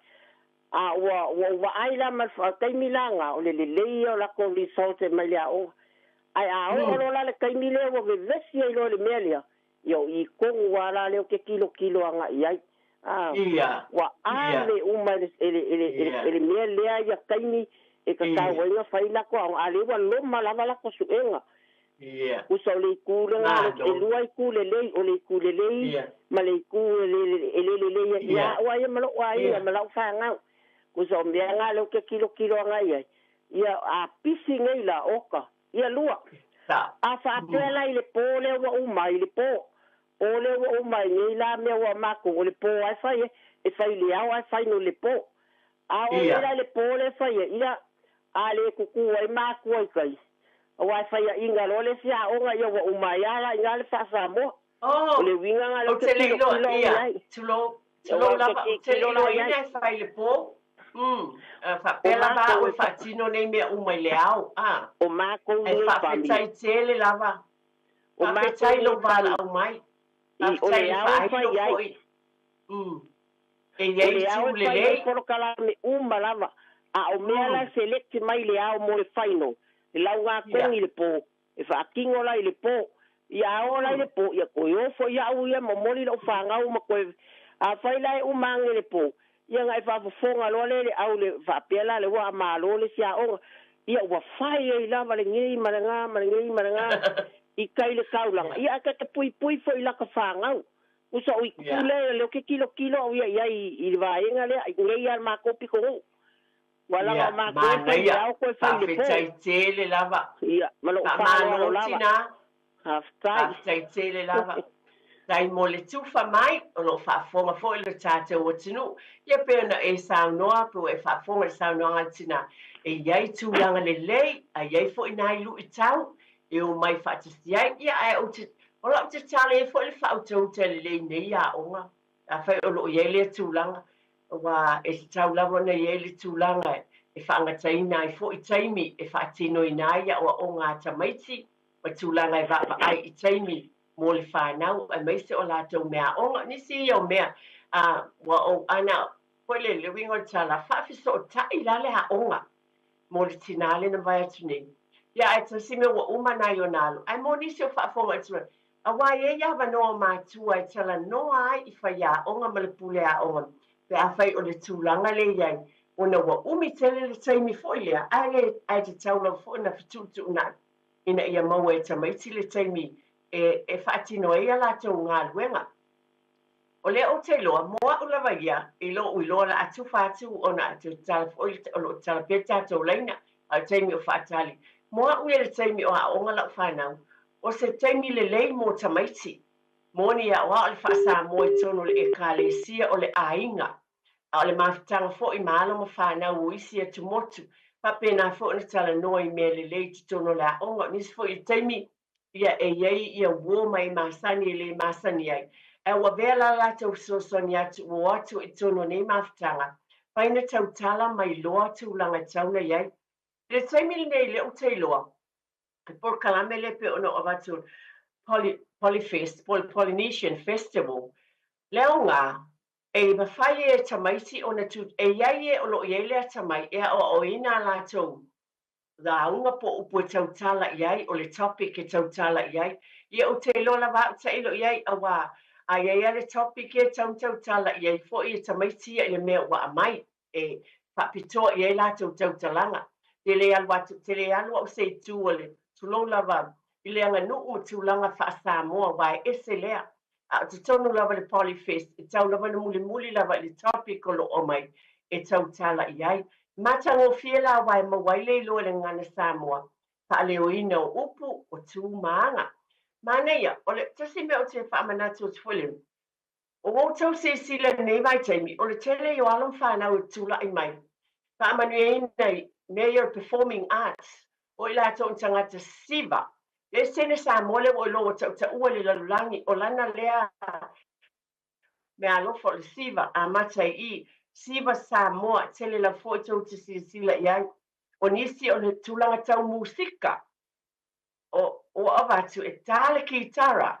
[SPEAKER 3] A ua ou vaai la ma le taimi laga o le lelei ia o latou result e mai le aoga. Ae a oo loa la le taimi lea ua vevesi ai loa le mea lea, ia o i tonu a la lea ou te tilotilo aga'i ai. A ua ave uma e le e le e le mea lea ia taimi e tatau ai ona fai latou aoga, a lea ua loma lava latou suega. Usa o le itu lena e lua itu lelei, o le itu lelei ma le itu e le lelei ia a'u a ia ma lo'u aiga ma la'u fanau. Usa o mea na lea ou te tilotilo agai ai. Ia a pisi nei la oka. Ia lua. A faapea la i le pō lea ua uma i le pō. Pō lea ua uma ai nei la mea ua matou o le pō ae fai e. E fai le ao ae fai no le pō. A oo nei la i le pō lea e fai ai, ia a le tutū ai matua i tai, aua e faiaʻiga loa le isi aoga, ia ua uma ai lava la i ina le faa-Samoa. O le uiga lena lea ou
[SPEAKER 1] te
[SPEAKER 3] Te le
[SPEAKER 1] iloa,
[SPEAKER 3] tilotilo au i
[SPEAKER 1] ia,
[SPEAKER 3] ai.
[SPEAKER 1] tulou,
[SPEAKER 3] Aua
[SPEAKER 1] tulou
[SPEAKER 3] ou te
[SPEAKER 1] lava, ou te le
[SPEAKER 3] tilotilo la i
[SPEAKER 1] iloaina
[SPEAKER 3] ai.
[SPEAKER 1] e fai i le pō.
[SPEAKER 3] O
[SPEAKER 1] Faapea lava
[SPEAKER 3] matou
[SPEAKER 1] au
[SPEAKER 3] e
[SPEAKER 1] e faatino nei mea uma i le ao, a.
[SPEAKER 3] O makou
[SPEAKER 1] Ae
[SPEAKER 3] nei family.
[SPEAKER 1] faafetai tele lava.
[SPEAKER 3] O makou
[SPEAKER 1] Faafetai
[SPEAKER 3] nei
[SPEAKER 1] lou
[SPEAKER 3] family.
[SPEAKER 1] valaau mai.
[SPEAKER 3] I o
[SPEAKER 1] Faafetai
[SPEAKER 3] le
[SPEAKER 1] i le
[SPEAKER 3] ao e
[SPEAKER 1] faailo
[SPEAKER 3] fai ai.
[SPEAKER 1] foi. E
[SPEAKER 3] O
[SPEAKER 1] i ai
[SPEAKER 3] le
[SPEAKER 1] itu
[SPEAKER 3] ao e fai ai
[SPEAKER 1] lelei.
[SPEAKER 3] polokalame uma lava, a o mea la e select mai le ao mo le final, e lauga togi i le pō, e faatino la i le pō. Ia a oo la i le pō, ia toe o foi a'u ia momoli la'u fagau ma toe. Afai la e uma age le pō, ia na e faafofoga loa lea i le au le faapea la le ua malo le isi aoga. Ia ua fai ai lava lenei ma lagā ma lenei ma lagā i tai le taulaga. Ia ae ta te puipui foi i laka fagau. Usa o itu lea lea ou te tilotilo au ia i ai i le vaega lea nei a le matou pitonuu. Ua laga o
[SPEAKER 1] Ia,
[SPEAKER 3] matou e fai i le
[SPEAKER 1] manaia.
[SPEAKER 3] ao toe fai i le pō.
[SPEAKER 1] Faafetai tele lava.
[SPEAKER 3] Ia, ma lou faaaloalo
[SPEAKER 1] Faamalo
[SPEAKER 3] lava.
[SPEAKER 1] tinā.
[SPEAKER 3] Faafetai.
[SPEAKER 1] Faafetai tele lava. Tai mo le tufa mai, o loo faafofoga foi le tatou atunuu. Ia pei ona e saunoa, pe ua e faafofoga i le saunoaga a le tinā, e i ai tulaga lelei, ae i ai foi nai luitau e omai faatasi ai. Ia ae ou te, o lau tatalo e i ai foi le faautauta lelei i nei aoga, afai o loo i ai lea tulaga, aua e tatau lava ona i ai le tulaga e faagataina ai foi taimi e faatinoina ai aoaoga a tamaiti ma tulaga e vaavaai i taimi mo le fanau aemaise o latou meaaoga. O nisi ia o mea ua ou ana foi le le uiga o le tala, faafesootai la le aoga mo le tinā lea na mavae atu nei. Ia ae tasi mea ua uma nai ona alo, ae mo nisi o faafofoga atu ai, aua e i ai avanoa o matua e talanoa ai i faiaoga ma le pule aoga pe afai o le tulaga lea e i ai, ona ua umi tele le taimi foi lea, ae le ae tatau lava foi ona fetuutuunai ina ia maua e tamaiti le taimi e faatino ai a latou galuega. O lea ou te iloa, mo a'u lava ia, i lo'u iloa o le a tufa atu ona a toe tatala foi o lo o tatala pea le tatou laina, a o le taimi o faatali. Mo a'u ia i le taimi o aoga la'u fanau, o se taimi lelei mo tamaiti, moni aoao le faa-Samoa i totonu o le Ekalesia o le aiga, a o le mafutaga foi ma alo ma fanau o isi atumotu, faapena foi ona talanoa i mea lelei i totonu o le aoga. O nisi foi o taimi, ia e i ai ia uo ma e masani e le masani ai, ae ua avea la latou fesoasoani atu ua o atu i totonu o nei mafutaga, fai na tautala ma iloa tulaga e tatau ona i ai. I le taimi lenei lea ou te iloa, le polokalame lea pei ona ou avatu Poly, Polyfest, po o le Polynesian Festival, le aoga e mafai e tamaiti ona tu, e i ai e o lo o i ai le atamai e aoaoina a latou Lauga po o upu e tautala i ai, o le topic e tautala i ai. Ia ou te iloa lava au tailo i ai, auā, a i ai lava le topic ia e tatau ona tautala i ai foi e tamaiti ia i le mea ua aumai, e faapitoa i ai latou tautalaga. Te le alu atu, te le alu au i se itu o le, tulou lava, i le aganuu ma tulaga faa-Samoa, aua e ese lea. A o totonu lava i le Polyfest, e tau lava ona mulimuli lava i le topic o lo o aumai e tautala i ai. Matagofie la aua e maua ai le iloa i le gagana Samoa, faaleoina o upu, o tu ma aga. Manaia, o le tasi mea ou te faamanatu atu foi le, o outou silasila i lenei vaitaimi, o le tele o alo ma fanau e tulai mai, faamanuiaina i mea ia o le performing arts, o i latou ni tagata siva. Le sene Samoa lea ua iloa ua tautaua i le lalolagi, o lana lea meaalofa o le siva, amata i i, Siva Samoa, tele lava foi tou te silasila i ai. O nisi o le tulaga tau musika, o ua avatu e ta le kitara,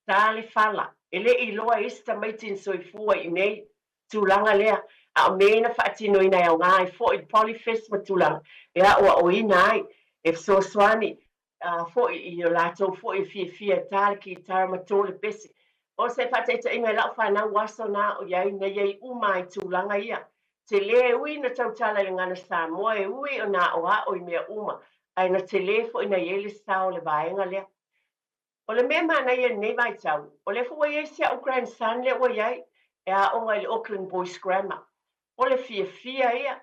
[SPEAKER 1] ta le fala, e le i iloa e isi tamaiti na soifua i inei tulaga lea, a o mea ia na faatinoina e aoga ai foi le Polyfest ma tulaga e aoaoina ai, e fesoasoani foi i o latou foi e fiafia e ta le kitara ma to le pese. O se faataitaiga i lau fanau aso na o i ai na i ai uma ai tulaga ia. Tele e ui na tautala i le gagana Samoa e ui ona aoao i mea uma, ae na tele foi na i ai le sao o le vaega lea. O le mea manaia i lenei vaitau, o lea foi ua i ai si a'u grandson lea ua i ai e aoga i le Auckland Boys Grammar. O le fiafia ia,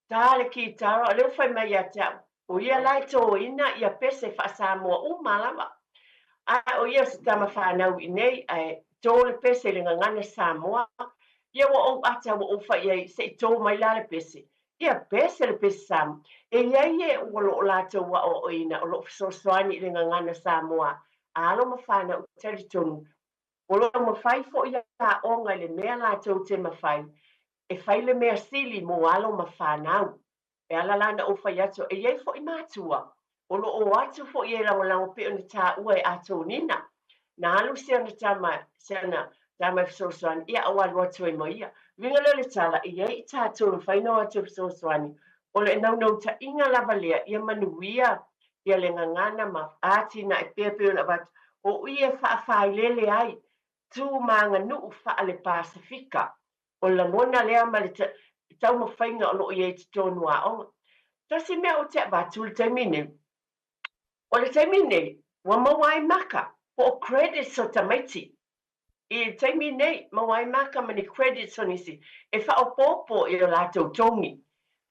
[SPEAKER 1] ta le kitara, o lea ua fai mai ia te a'u, o ia la e tōina ia pese faa-Samoa uma lava. Ae o ia o se tama fanau i inei, ae tō le pese i le gagana Samoa. Ia ua ou ata ua ou fai i ai, se i tō mai la le pese. Ia pese le pese Samoa. E i ai e o lo o latou aoaoina o lo o fesoasoani i le gagana Samoa a alo ma fanau talitonu o lo o mafai foi aoga i le mea latou te mafai e fai le mea sili mo alo ma fanau. E ala la ona ou fai atu, e i ai foi matua o lo o atu foi e lagolago pei ona taua e Atonina. Na alu si ana tama, si ana tama e fesoasoani, ia a ua alu atu ai ma ia. Uiga lea o le tala, e i ai i tatou e mafai ona o atu e fesoasoani, o le naunautaiga lava lea ia manuia ia le gagana ma atinae pea pei ona avatu, o i e faafailele ai tu ma aganuu faale-Pasefika. O le lagona lea ma le taumafaiga o lo o i ai i totonu o aoga. Tasi mea ou te avatu i le taimi nei, o le taimi nei ua maua ai maka po o credits o tamaiti. I le taimi nei, maua ai maka ma ni credits o nisi e faaopoopo i o latou togi.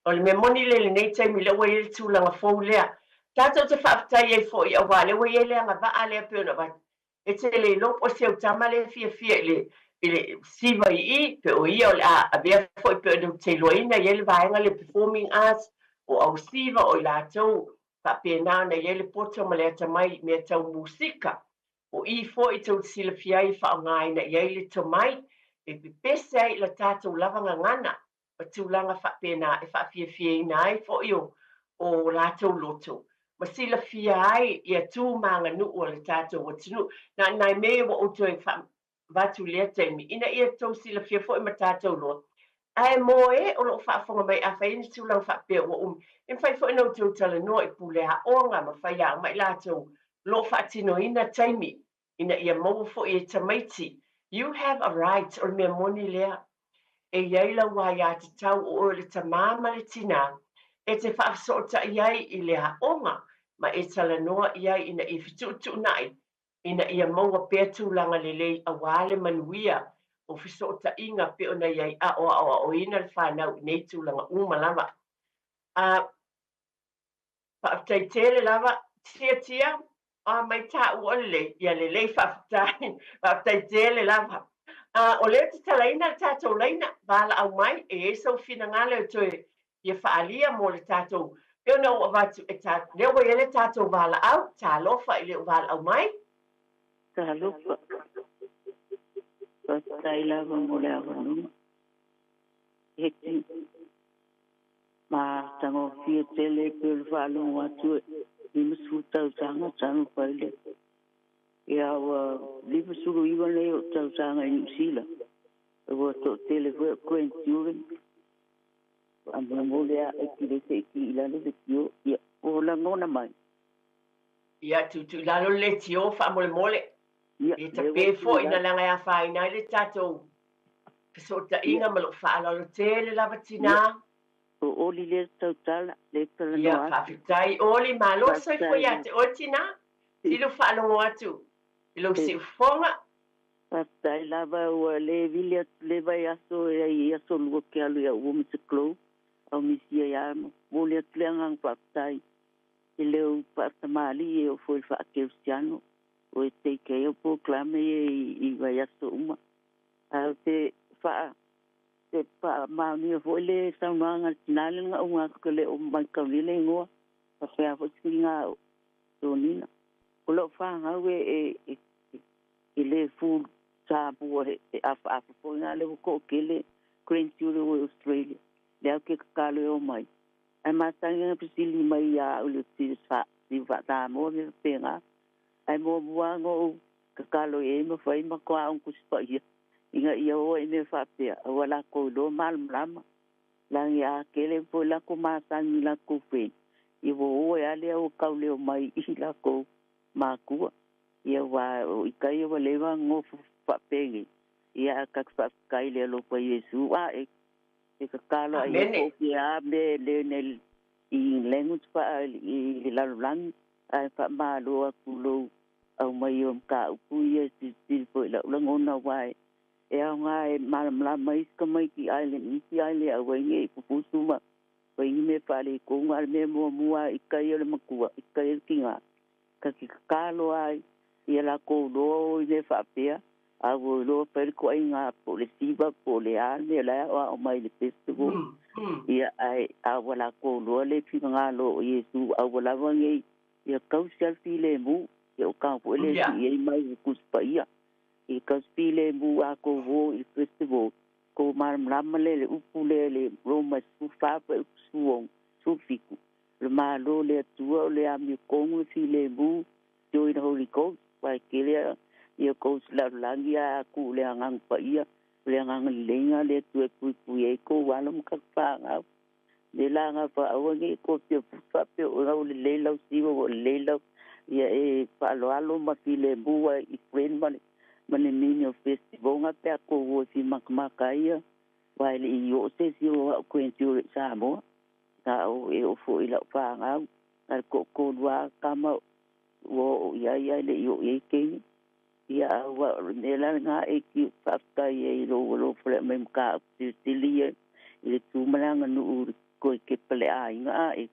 [SPEAKER 1] O le mea moni lea i lenei taimi, lea ua i ai le tulaga fou lea. Tatou te faafetai ai foi aua lea ua i ai le agavaa lea pei ona avatu E te le iloa po o si au tama lea e fiafia i le i le siva i i, pe o ia o le a avea foi pe ou te iloaina i ai le vaega lea performing arts, o au siva, o i latou faapena ona i ai le poto ma le atamai i mea tau musika. O i foi tou te silafia ai e faaaogaina i ai le tomai e pepese ai i la tatou lava gagana ma tulaga faapena e faafiafiaina ai foi o o latou loto ma silafia ai ia tu ma aganuu a le tatou atunuu. Na o nai mea ia ua ou toe faavatu i lea taimi ina ia tou silafia foi ma tatou loa. Ae mo e o lo o faafofoga mai afai ai ni tulaga faapea ua umi, e mafai foi ona outou talanoa i pule aoga ma faiaoga ma i latou o lo o faatinoina taimi ina ia maua foi e tamaiti. You have a right, o le mea moni lea. E i ai lau aiatatau o oe o le tamā ma le tinā e te faafesootai ai i le aoga ma e talanoa i ai ina ia fetuutuunai ina ia maua pea tulaga lelei auā le manuia o fesootaiga pei ona i ai a o aoaoina le fanau i nei tulaga uma lava. A Faafetai tele lava. Tiatia, a mai taua lelei, ia lelei faafetai. Faafetai tele lava. A, o lea ou te talaina le tatou laina, valaau mai, e i ai sou finagalo e toe fia faaalia mo le tatou, pei ona ou avatu e ta, lea ua i ai le tatou valaau, talofa i le valaau mai.
[SPEAKER 2] Talofa. Faafetai lava mo le avanoa. Heti. Matagofie tele pei o le faalogo atu e 50 tausaga talu fai le ia ua 59 nei o tausaga i Niu Sila ua toatele foi o grandchildren.
[SPEAKER 4] Faamolemole a e ki le se i ki i lalo le tio, ia, o lagona mai.
[SPEAKER 1] Ia, tuutuu i lalo le leitio faamolemole.
[SPEAKER 4] Ia,
[SPEAKER 1] E
[SPEAKER 4] lea ua
[SPEAKER 1] tape
[SPEAKER 4] tuu i
[SPEAKER 1] foi
[SPEAKER 4] lalo.
[SPEAKER 1] na leaga e afaina ai le tatou fesootaiga ma lou faaaloalo tele lava
[SPEAKER 4] Ia,
[SPEAKER 1] tinā.
[SPEAKER 4] o Oli lea tautala, lea
[SPEAKER 1] Ia,
[SPEAKER 4] talanoa atu.
[SPEAKER 1] faafetai Oli, malo le soifua
[SPEAKER 4] Faafetai
[SPEAKER 1] ia
[SPEAKER 4] lava.
[SPEAKER 1] te oe tinā. Sili faalogo atu i lou siufofoga.
[SPEAKER 4] Faafetai lava ua le vili atu le vaiaso e ai i aso lua ke alu ia ua Mr. Clow au misia ia momoli atu le agaga faafetai i leu faatamalii e oo foi i le faakerisiano o e take ai au polokalame ia i vaiaso uma. Ae ou te faa te faamaonia foi le saunoaga a le tina le gauga atu ke le o maitaulia le igoa faapea foi siliga o Tonina. O lau fanau e e e le full Samoa e afaafa foi ngā le ua to'atele grandchildren o Australia lea ou te tatalo e omai ae matagi na fesili mai ia au i le siu faa-Samoa me faapena ae muamua lava ona ou tatalo i ai ma fai matua on Tusi Paia ina ia o ai mea faapea aua latou iloa malamalama lagi a tele foi latou masani i latou friend ia ua o ai lava lea ua tau leo mai i latou matua. Ia aua o ita ia ua leva ona nofo faapenei, ia ae ta te faafetai i le alofa o Iesu. A e e tatalo a i ai
[SPEAKER 1] Amene.
[SPEAKER 4] po o fea lava mea e learn ai i language faa i le lalolagi, ae faamalo atu i lou aumai o mataupu ia e silisili foi i lau lagona aua e aoga e malamalama ai isi tamaiti island isi island aua ai ne i pupusu ma fai ni mea faaletonu. A o le mea muamua lava i tai o le matua, i tai o le tina, ta te tatalo ai ia latou loa o i mea faapea, a ua iloa fai le toaiga po o le siva po o le a le mea o la e aoao mai i le festival. Ia ae a ua latou iloa le finagalo o Iesu aua lava nei ia tausi lava le filemu, ia o ka foi le sii ai mai i le Tusi Paia. Ia tausi filemu a tou o i le festival, tou malamalama lea i le upu lea i le Roma 14 fuaiupu 16, 17, O le Malo o le Atua o le amiotonu, le filemu, joy the Holy Ghost, aua e tele ia ghost lalolagi a tuu i le Agaga Paia, o le Agaga leleiga le Atua e puipui ai kou alo ma kaka fanau. Le la gafa aua ne i kofia faapea oe ua lelei lau siva ua lelei lau ia e faaaloalo ma filemu ai i friend ma le ma le meaning of festival nga pe a kou o e fimakamaka ai ia aua e le i oo se isi o au grandchildren i Samoa. Sa ou e oo foi i lau fanau, na o le toatolu lava tama ua oo i ai ae le i oo i ai teine. Ia a ua o le mea la lena e ki faafetai ai i lou alofa le aumai mataupu silisili ia i le tu ma le aganuu i le toe kepa le aiga a e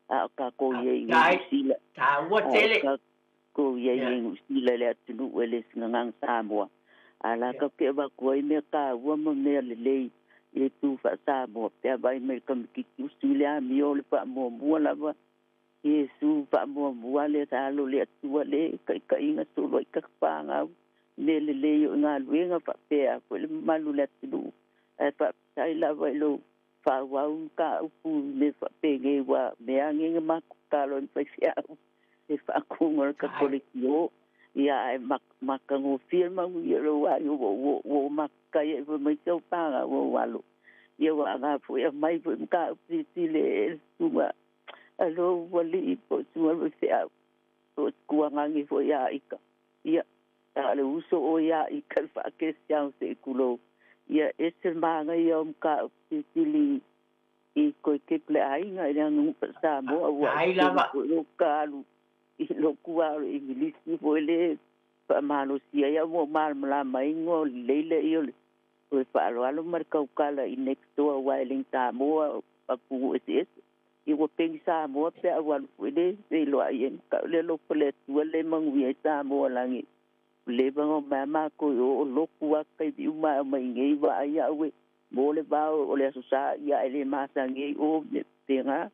[SPEAKER 4] a o tatou i ai i
[SPEAKER 1] Faafetai.
[SPEAKER 4] Niu Sila
[SPEAKER 1] Taua
[SPEAKER 4] a o
[SPEAKER 1] tele.
[SPEAKER 4] tatou i ai
[SPEAKER 1] Ia.
[SPEAKER 4] i Niu Sila i le atunuu e le sgagaga Samoa a la
[SPEAKER 1] Ia.
[SPEAKER 4] tatou te avatu ai mea taua ma mea lelei i le tu faa-Samoa pe a vaai mai i le kamakiti usu i le amio o le faamuamua lava Iesu faamuamua le alo le Atua le taitaiga solo ai kaka fanau mea lelei o i galuega faapea foi le mamalu o le atunuu ae faafetai lava i lou faaauau mataupu i mea faapenei ua mea age na matou tatalo ai ma faifeau e faatuga o le
[SPEAKER 1] Ai.
[SPEAKER 4] Katolikio ia ae matagofie le manuia o lou aiga ua ua matakai ai foi ma isi au fanau ua ou alo ia ua aga foi aumai foi mataupu silisili e le susuga a lou alii po o susuga i le faifeau po o se tuagagi foi ia ika. Ia, a o le uso oe ia ika i le faakerisiano se i tulou. Ia, ese le manaia o mataupu silisili i toe kepa le aiga i le aganuu faa-Samoa aua e
[SPEAKER 1] Faafetai
[SPEAKER 4] tele
[SPEAKER 1] lava.
[SPEAKER 4] foi lou alu i loku lava o le Igilisi foi lea e faamalosia ai ae ua ou malamalama ai igoa o lelei lea o le o le faaaloalo ma le tautala i next door aua e le Samoa atunuu eseese. Ia ua peni Samoa pe a ua alu foi le feiloai ai ma tau le alofa o le Atua le manuia ai Samoa lagi ua leva ona omai a matou i o o lotu lava taimi uma ae omai iinei vaai au e mo le vao o le Aso Sa ia ae le masani ai o mea faapena.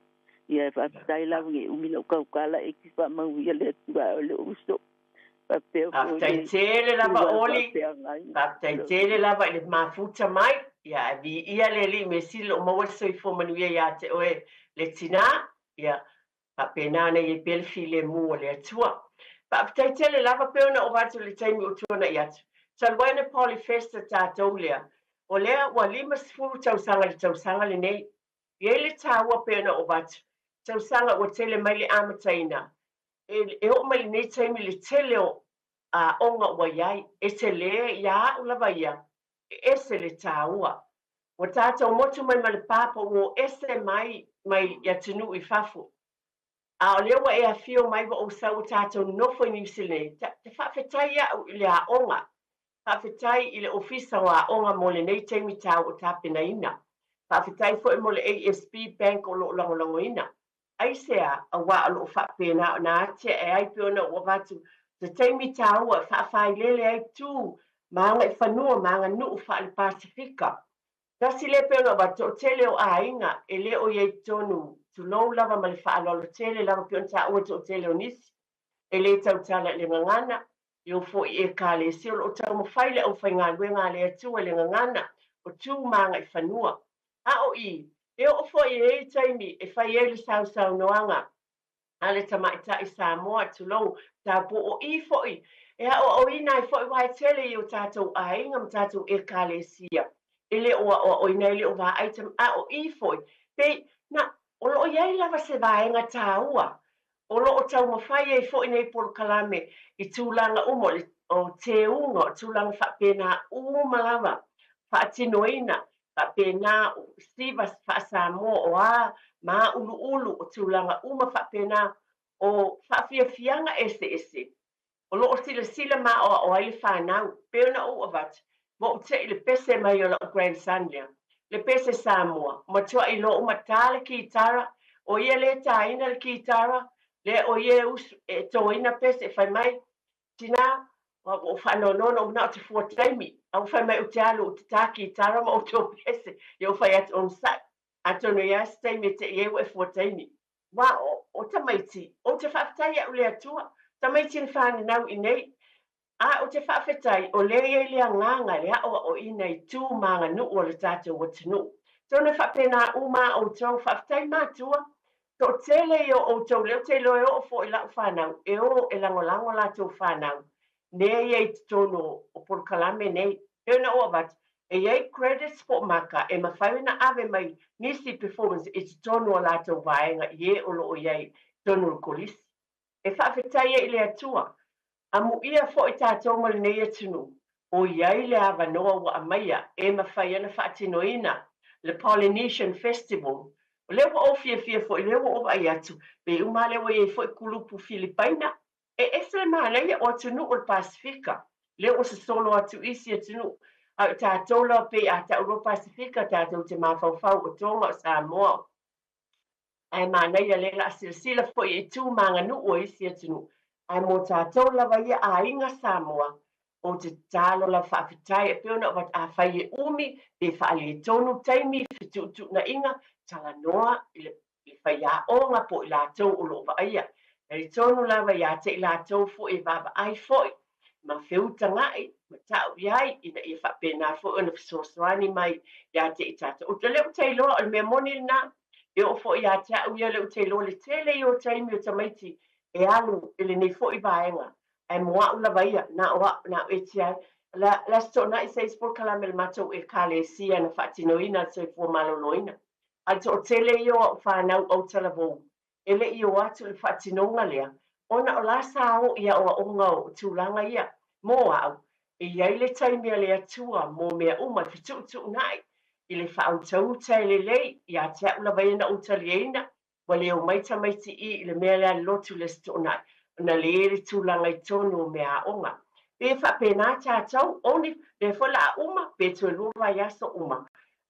[SPEAKER 4] Ia e faafetai lava nei umi lau tautala e ki faamanuia le Atua ae o le uso faapea foi
[SPEAKER 1] Faafetai
[SPEAKER 4] le
[SPEAKER 1] tele lava
[SPEAKER 4] suafa
[SPEAKER 1] Oli.
[SPEAKER 4] faafeagaiga.
[SPEAKER 1] Faafetai tele lava i le mafuta mai. Ia ae viia le Alii mea sili o lo o maua le soifua manuia ia te oe le tinā. Ia faapena ona i ai pea le filemu o le Atua. Faafetai tele lava pei ona ova atu i le taimi ua tuanai atu. Talu ai ona Polyfest a tatou lea, o lea ua 50 tausaga i le tausaga lenei. E i ai le taua pei ona ou avatu, tausaga ua tele mai le amataina, e oo mai lenei taimi le tele o aoga ua i ai, e tele ia au lava ia, e ese le taua. Ua tatou motu mai ma le papa ua o ese mai mai i atunuu i fafo. A o lea ua e afio mai ua ou sau ua tatou nonofo i Niu Sila nei, te faafetai au i le aoga, faafetai i le Ofisa o Aoga mo lenei taimi taua o tapenaina. Faafetai foi mo le ASB Bank o lo o lagolagoina. Aisea? Aua o lo o faapena ona atiae ai pei ona ou avatu se taimi taua e faafailele ai tu ma agaifanua ma aganuu faale-Pasefika. Tasi lea pei ona ou avatu, toatele o aiga e le o i ai totonu, tulou lava ma le faaaloalo tele lava pei ona taua le toatele o nisi, e le tautala i le gagana, e o foi i Ekalesia, o lo o taumafai le aufaigaluega a le Atua i le gagana o tu ma agaifanua. A o i, e oo foi e i ai taimi e fai ai le sausaunoaga a le tamaitai Samoa, tulou, taupou, o i foi e aoaoina ai foi aua e tele i o tatou aiga ma tatou Ekalesia e le o aoaoina, e le o vaai, a o i foi, pei, na, o lo o i ai lava se vaega taua o lo o taumafai ai foi nei polokalame i tulaga uma o le o teuga, o tulaga faapena uma lava, faatinoina faapena o siva faa-Samoa, o a māuluulu, o tulaga uma faapena, o faafiafiaga eseese o lo o silasila ma aoao ai le fanau. Pei ona ou avatu, ua ou te i le pese mai o lau grandson lea, le pese Samoa, matuai iloa uma ta le kitara, o ia lea e taina le kitara, lea o ia e usu, e toina pese, e fai mai, tina, ua ou faanoanoa na ou manao ou te fua taimi, a ua fai mai ou te alu ou te tā kitara ma ou to pese, ia ou fai atu onosai, atonu e i ai se taimi e te i ai ua e fua taimi. Wa o tamaiti, ou te faafetai au i le Atua, tamaiti na whananau i nei, a ou te faafetai o lea i ai le agaga le aoaoina i tu ma aganuu o le tatou atunuu. Atonu e faapena uma a outou, faafetai matua, toatele ia o outou lea ou te iloa e oo foi i lau fanau, e o e lagolago latou fanau, nea ia i totonu o polokalame nei. Pei ona ou avatu, e i ai credits po o maka e mafai ona ave mai nisi performance i totonu o latou vaega i e o lo o i ai i totonu o le kolisi. E faafetai ai i le Atua, amuia foi tatou ma lenei atunuu, o i ai le avanoa ua aumaia e mafai ona faatinoina le Polynesian Festival. O lea ua ou fiafia foi, lea ua ou vaai atu, pei uma lava lea ua i ai foi kulupu Filipaina. E ese le manaia o atunuu o le Pasefika, lea ua sosolo atu isi atunuu, a o tatou lava pei a tau loa Pasefika tatou te mafaufau o Tonga, o Samoa, ae manaia lea o le a silasila foi i tu ma aganuu o isi atunuu, ae mo tatou lava ia aiga Samoa, ou te tatalo lava faafetai e pei ona ou avatu, afai e umi pe faaletonu taimi fetuutuunaiga, talanoa i le faiaoga po o i latou o lo o vaaia. Talitonu lava ia te i latou foi e vaavaai foi ma feutaga'i ma ta'u i ai ina ia faapena foi ona fesoasoani mai ia te i tatou. O lea ou te iloa o le mea moni lena, e oo foi ia te a'u ia lea ou te iloa le tele ia o taimi o tamaiti e alu i lenei foi vaega, ae mo a'u lava ia, na o a'u, na o e tia la le Aso Toonai se isi polokalame a le matou Ekalesia na faatinoina le soifua maloloina. A o le toatele ia o a'u fanau autalavou e le i o atu i le faatinoga lea, ona o la sa o i aoaoga o tulaga ia. Mo a'u, e i ai le taimi a le Atua mo mea uma e fetuutuunai i le faautauta e lelei ia te a'u lava ia na ou taliaina, ua le omai tamaiti i i le mea lea lotu le Aso Toonai, ona le i le tulaga i totonu o meaaoga. Pe faapena tatou, oni, lea foi o le a uma, pe toe lua vaiaso uma,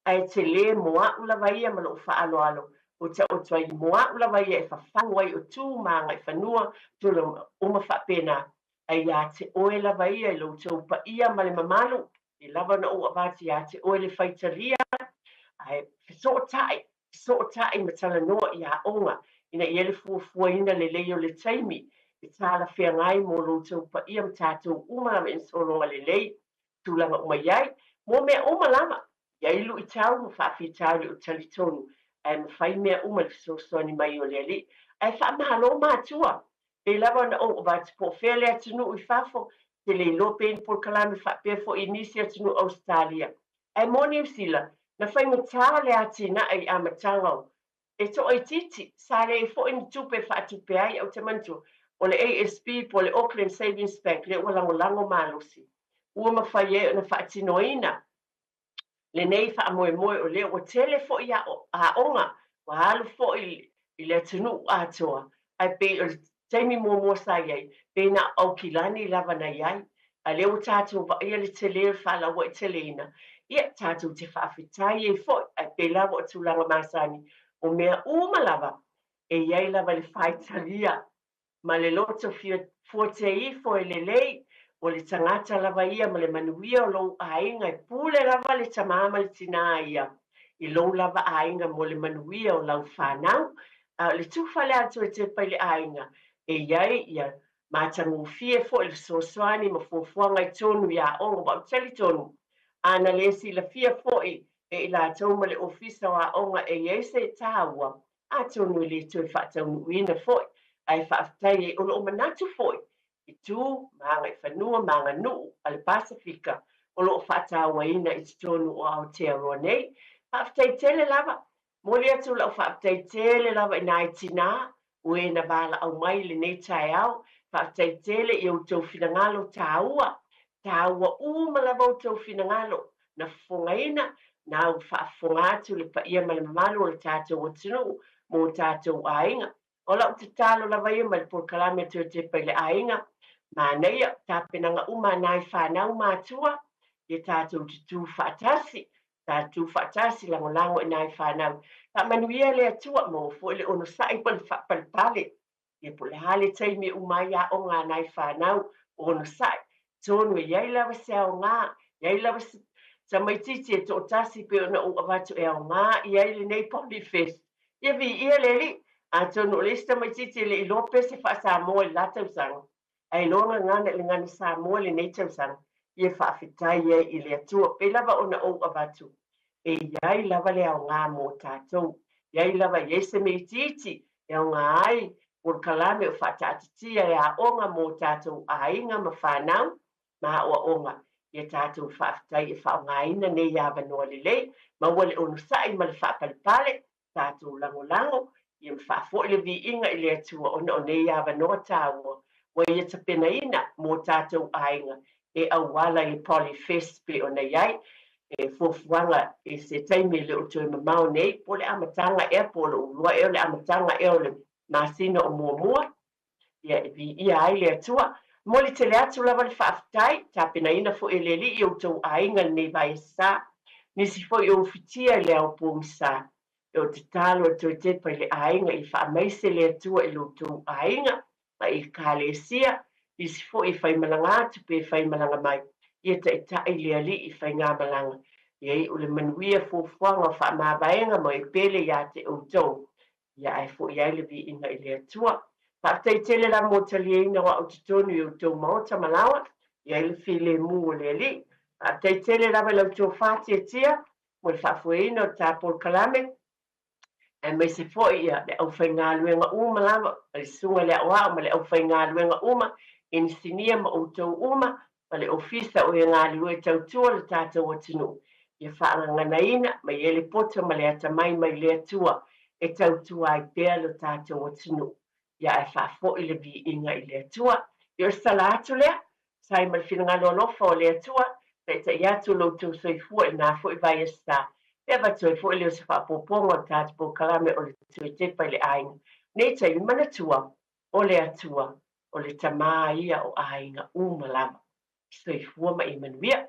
[SPEAKER 1] ae tele mo a'u lava ia ma lo'u faaaloalo, o taoto ai mo a'u lava ia e fafagu ai o tu ma agaifanua, tulaga uma faapena, ae ia te oe lava ia i lo outou paia ma le mamalu, e lava ona ou avatu ia te oe le faitalia, ae fesootai, fesootai ma talanoa i aoga, ina ia le fuafuaina lelei o le taimi e talafeagai mo lo outou paia ma tatou uma lava ina sologa lelei, tulaga uma i ai, mo mea uma lava, i ai luitau ma faafitauli o talitonu, ae mafai mea uma i le fesoasoani mai o le Alii. Ae faamalo matua, pei lava ona ou avatu po o fea le atunuu i fafo, te le iloa pe i ni polokalame faapea foi i nisi atunuu Ausetalia. Ae mo Niu Sila, Na faigata le atinae i amataga o e toaitiiti, sa leai foi ni tupe e faatupe ai. Ou te manatua, o le ASB po o le Auckland Savings Bank lea ua lagolago malosi, ua mafai ai ona faatinoina lenei faamoemoe o lea ua tele foi aoga ua alu foi i le atunuu atoa, ae pei o le taimi muamua sa i ai, pei na o Aukilani lava na i ai, a o lea ua tatou vaaia le tele o le faalauaiteleina, ia tatou te faafetai ai foi. Ae pei lava o tulaga masani, o mea uma lava e i ai lava le faitalia ma le loto fuateifo e lelei, o le tagata lava ia ma le manuia o lou aiga, e pule lava le tamā ma le tinā ia i lou lava aiga mo le manuia o lau fanau. A o le tufa lea a le Toetepa i le aiga, e i ai ia matagofie foi le fesoasoani ma fuafuaga i tonu i aoga, aua ou te talitonu, a na le silafia foi e i latou ma le Ofisa o Aoga e i ai se taua, atonu e le toe faataunuuina foi, ae faafetai ai. O lo o manatu foi i tu ma agaifanua ma aganuu a le Pasefika o lo o faatauaina i totonu o Aotearoa nei. Faafetai tele lava. Momoli atu lau faafetai tele lava i nai tinā o e na valaau mai i lenei taeao. Faafetai tele i outou finagalo taua. Taua uma lava outou finagalo na fofogaina, na ua faafofoga atu le paia ma le mamalu o le tatou atunuu mo o tatou aiga. O lau tatalo lava ia ma le polokalame a Toetepa i le Aiga, manaia tapenaga uma a nai fanau matua, ia tatou tutū faatasi, tatou faatasi lagolago i nai fanau. Faamanuia le Atua, maua foi le onosai ma le faapalepale. Ia po o le a le taimi e uma ai aoga a nai fanau, onosai. Atonu e i ai lava se aoga, e i ai lava se tamaitiiti e toatasi pei ona ou avatu e aoga i ai lenei Polyfest. Ia viia le Alii, atonu o le isi tamaitiiti e le i iloa pese faa-Samoa i le la tausaga, ae iloa gagana i le gagana Samoa i lenei tausaga, ia faafetai ai i le Atua. Pei lava ona ou avatu, e i ai lava le aoga mo tatou. E i ai lava, e i ai se mea itiiti e aoga ai polokalame o faataatitia e aoga mo tatou aiga ma fanau ma aoaoga. Ia tatou faafetai e faaaogaina nei avanoa lelei, maua le onosai ma le faapalepale, tatou lagolago, ia ma faafoi le viiga i le Atua ona o nei avanoa taua ua ia tapenaina mo tatou aiga e auala i le Polyfest pei ona i ai e fuafuaga i se taimi e le o toe mamao nei, po o le amataga ea, po o lou iloa ea o le amataga ea o le masina o muamua, ia e viia ai le Atua. Momoli tele atu lava le faafetai, tapenaina foi e le Alii outou aiga i lenei vaiasa, nisi foi o ufitia i le ao pogisa. E o tatalo e toe tepa i le aiga ia faamaise le Atua i lo outou aiga ma Ekalesia, nisi foi e faimalaga atu pe faimalaga mai, ia taitai le Alii i faigamalaga. Ia iu le manuia fuafuaga o faamavaega ma e pele ia te outou. Ia ae foi ai le viiga i le Atua. Faafetai tele la mo taliaina o au totonu i outou maota ma laoa, i ai le filemu o le Alii. Faafetai tele lava i la outou faatiatia mo le faafoeina o le ta polokalame, aemaise foi ia le aufaigaluega uma lava, ma le susuga i le aoao ma le aufaigaluega uma, inisinia ma outou uma, ma le ofisa o e galulue tautua le tatou atunuu, ia faagaganaina ma i ai le poto ma le atamai mai le Atua e tautua ai pea lo tatou atunuu. Ia ae faafoi le viiga i le Atua. Ia o le sala atu lea, sai ma le finagalo alofa o le Atua, taitai atu lo outou soifua i lena foi vaiaso e avatu ai foi lea o se faaopoopoga o le tatou polokalame o le Toe Tepa i le Aiga. Nei taimi manatua, o le Atua, o le Tamā ia o aiga uma lava. Soifua ma ia manuia.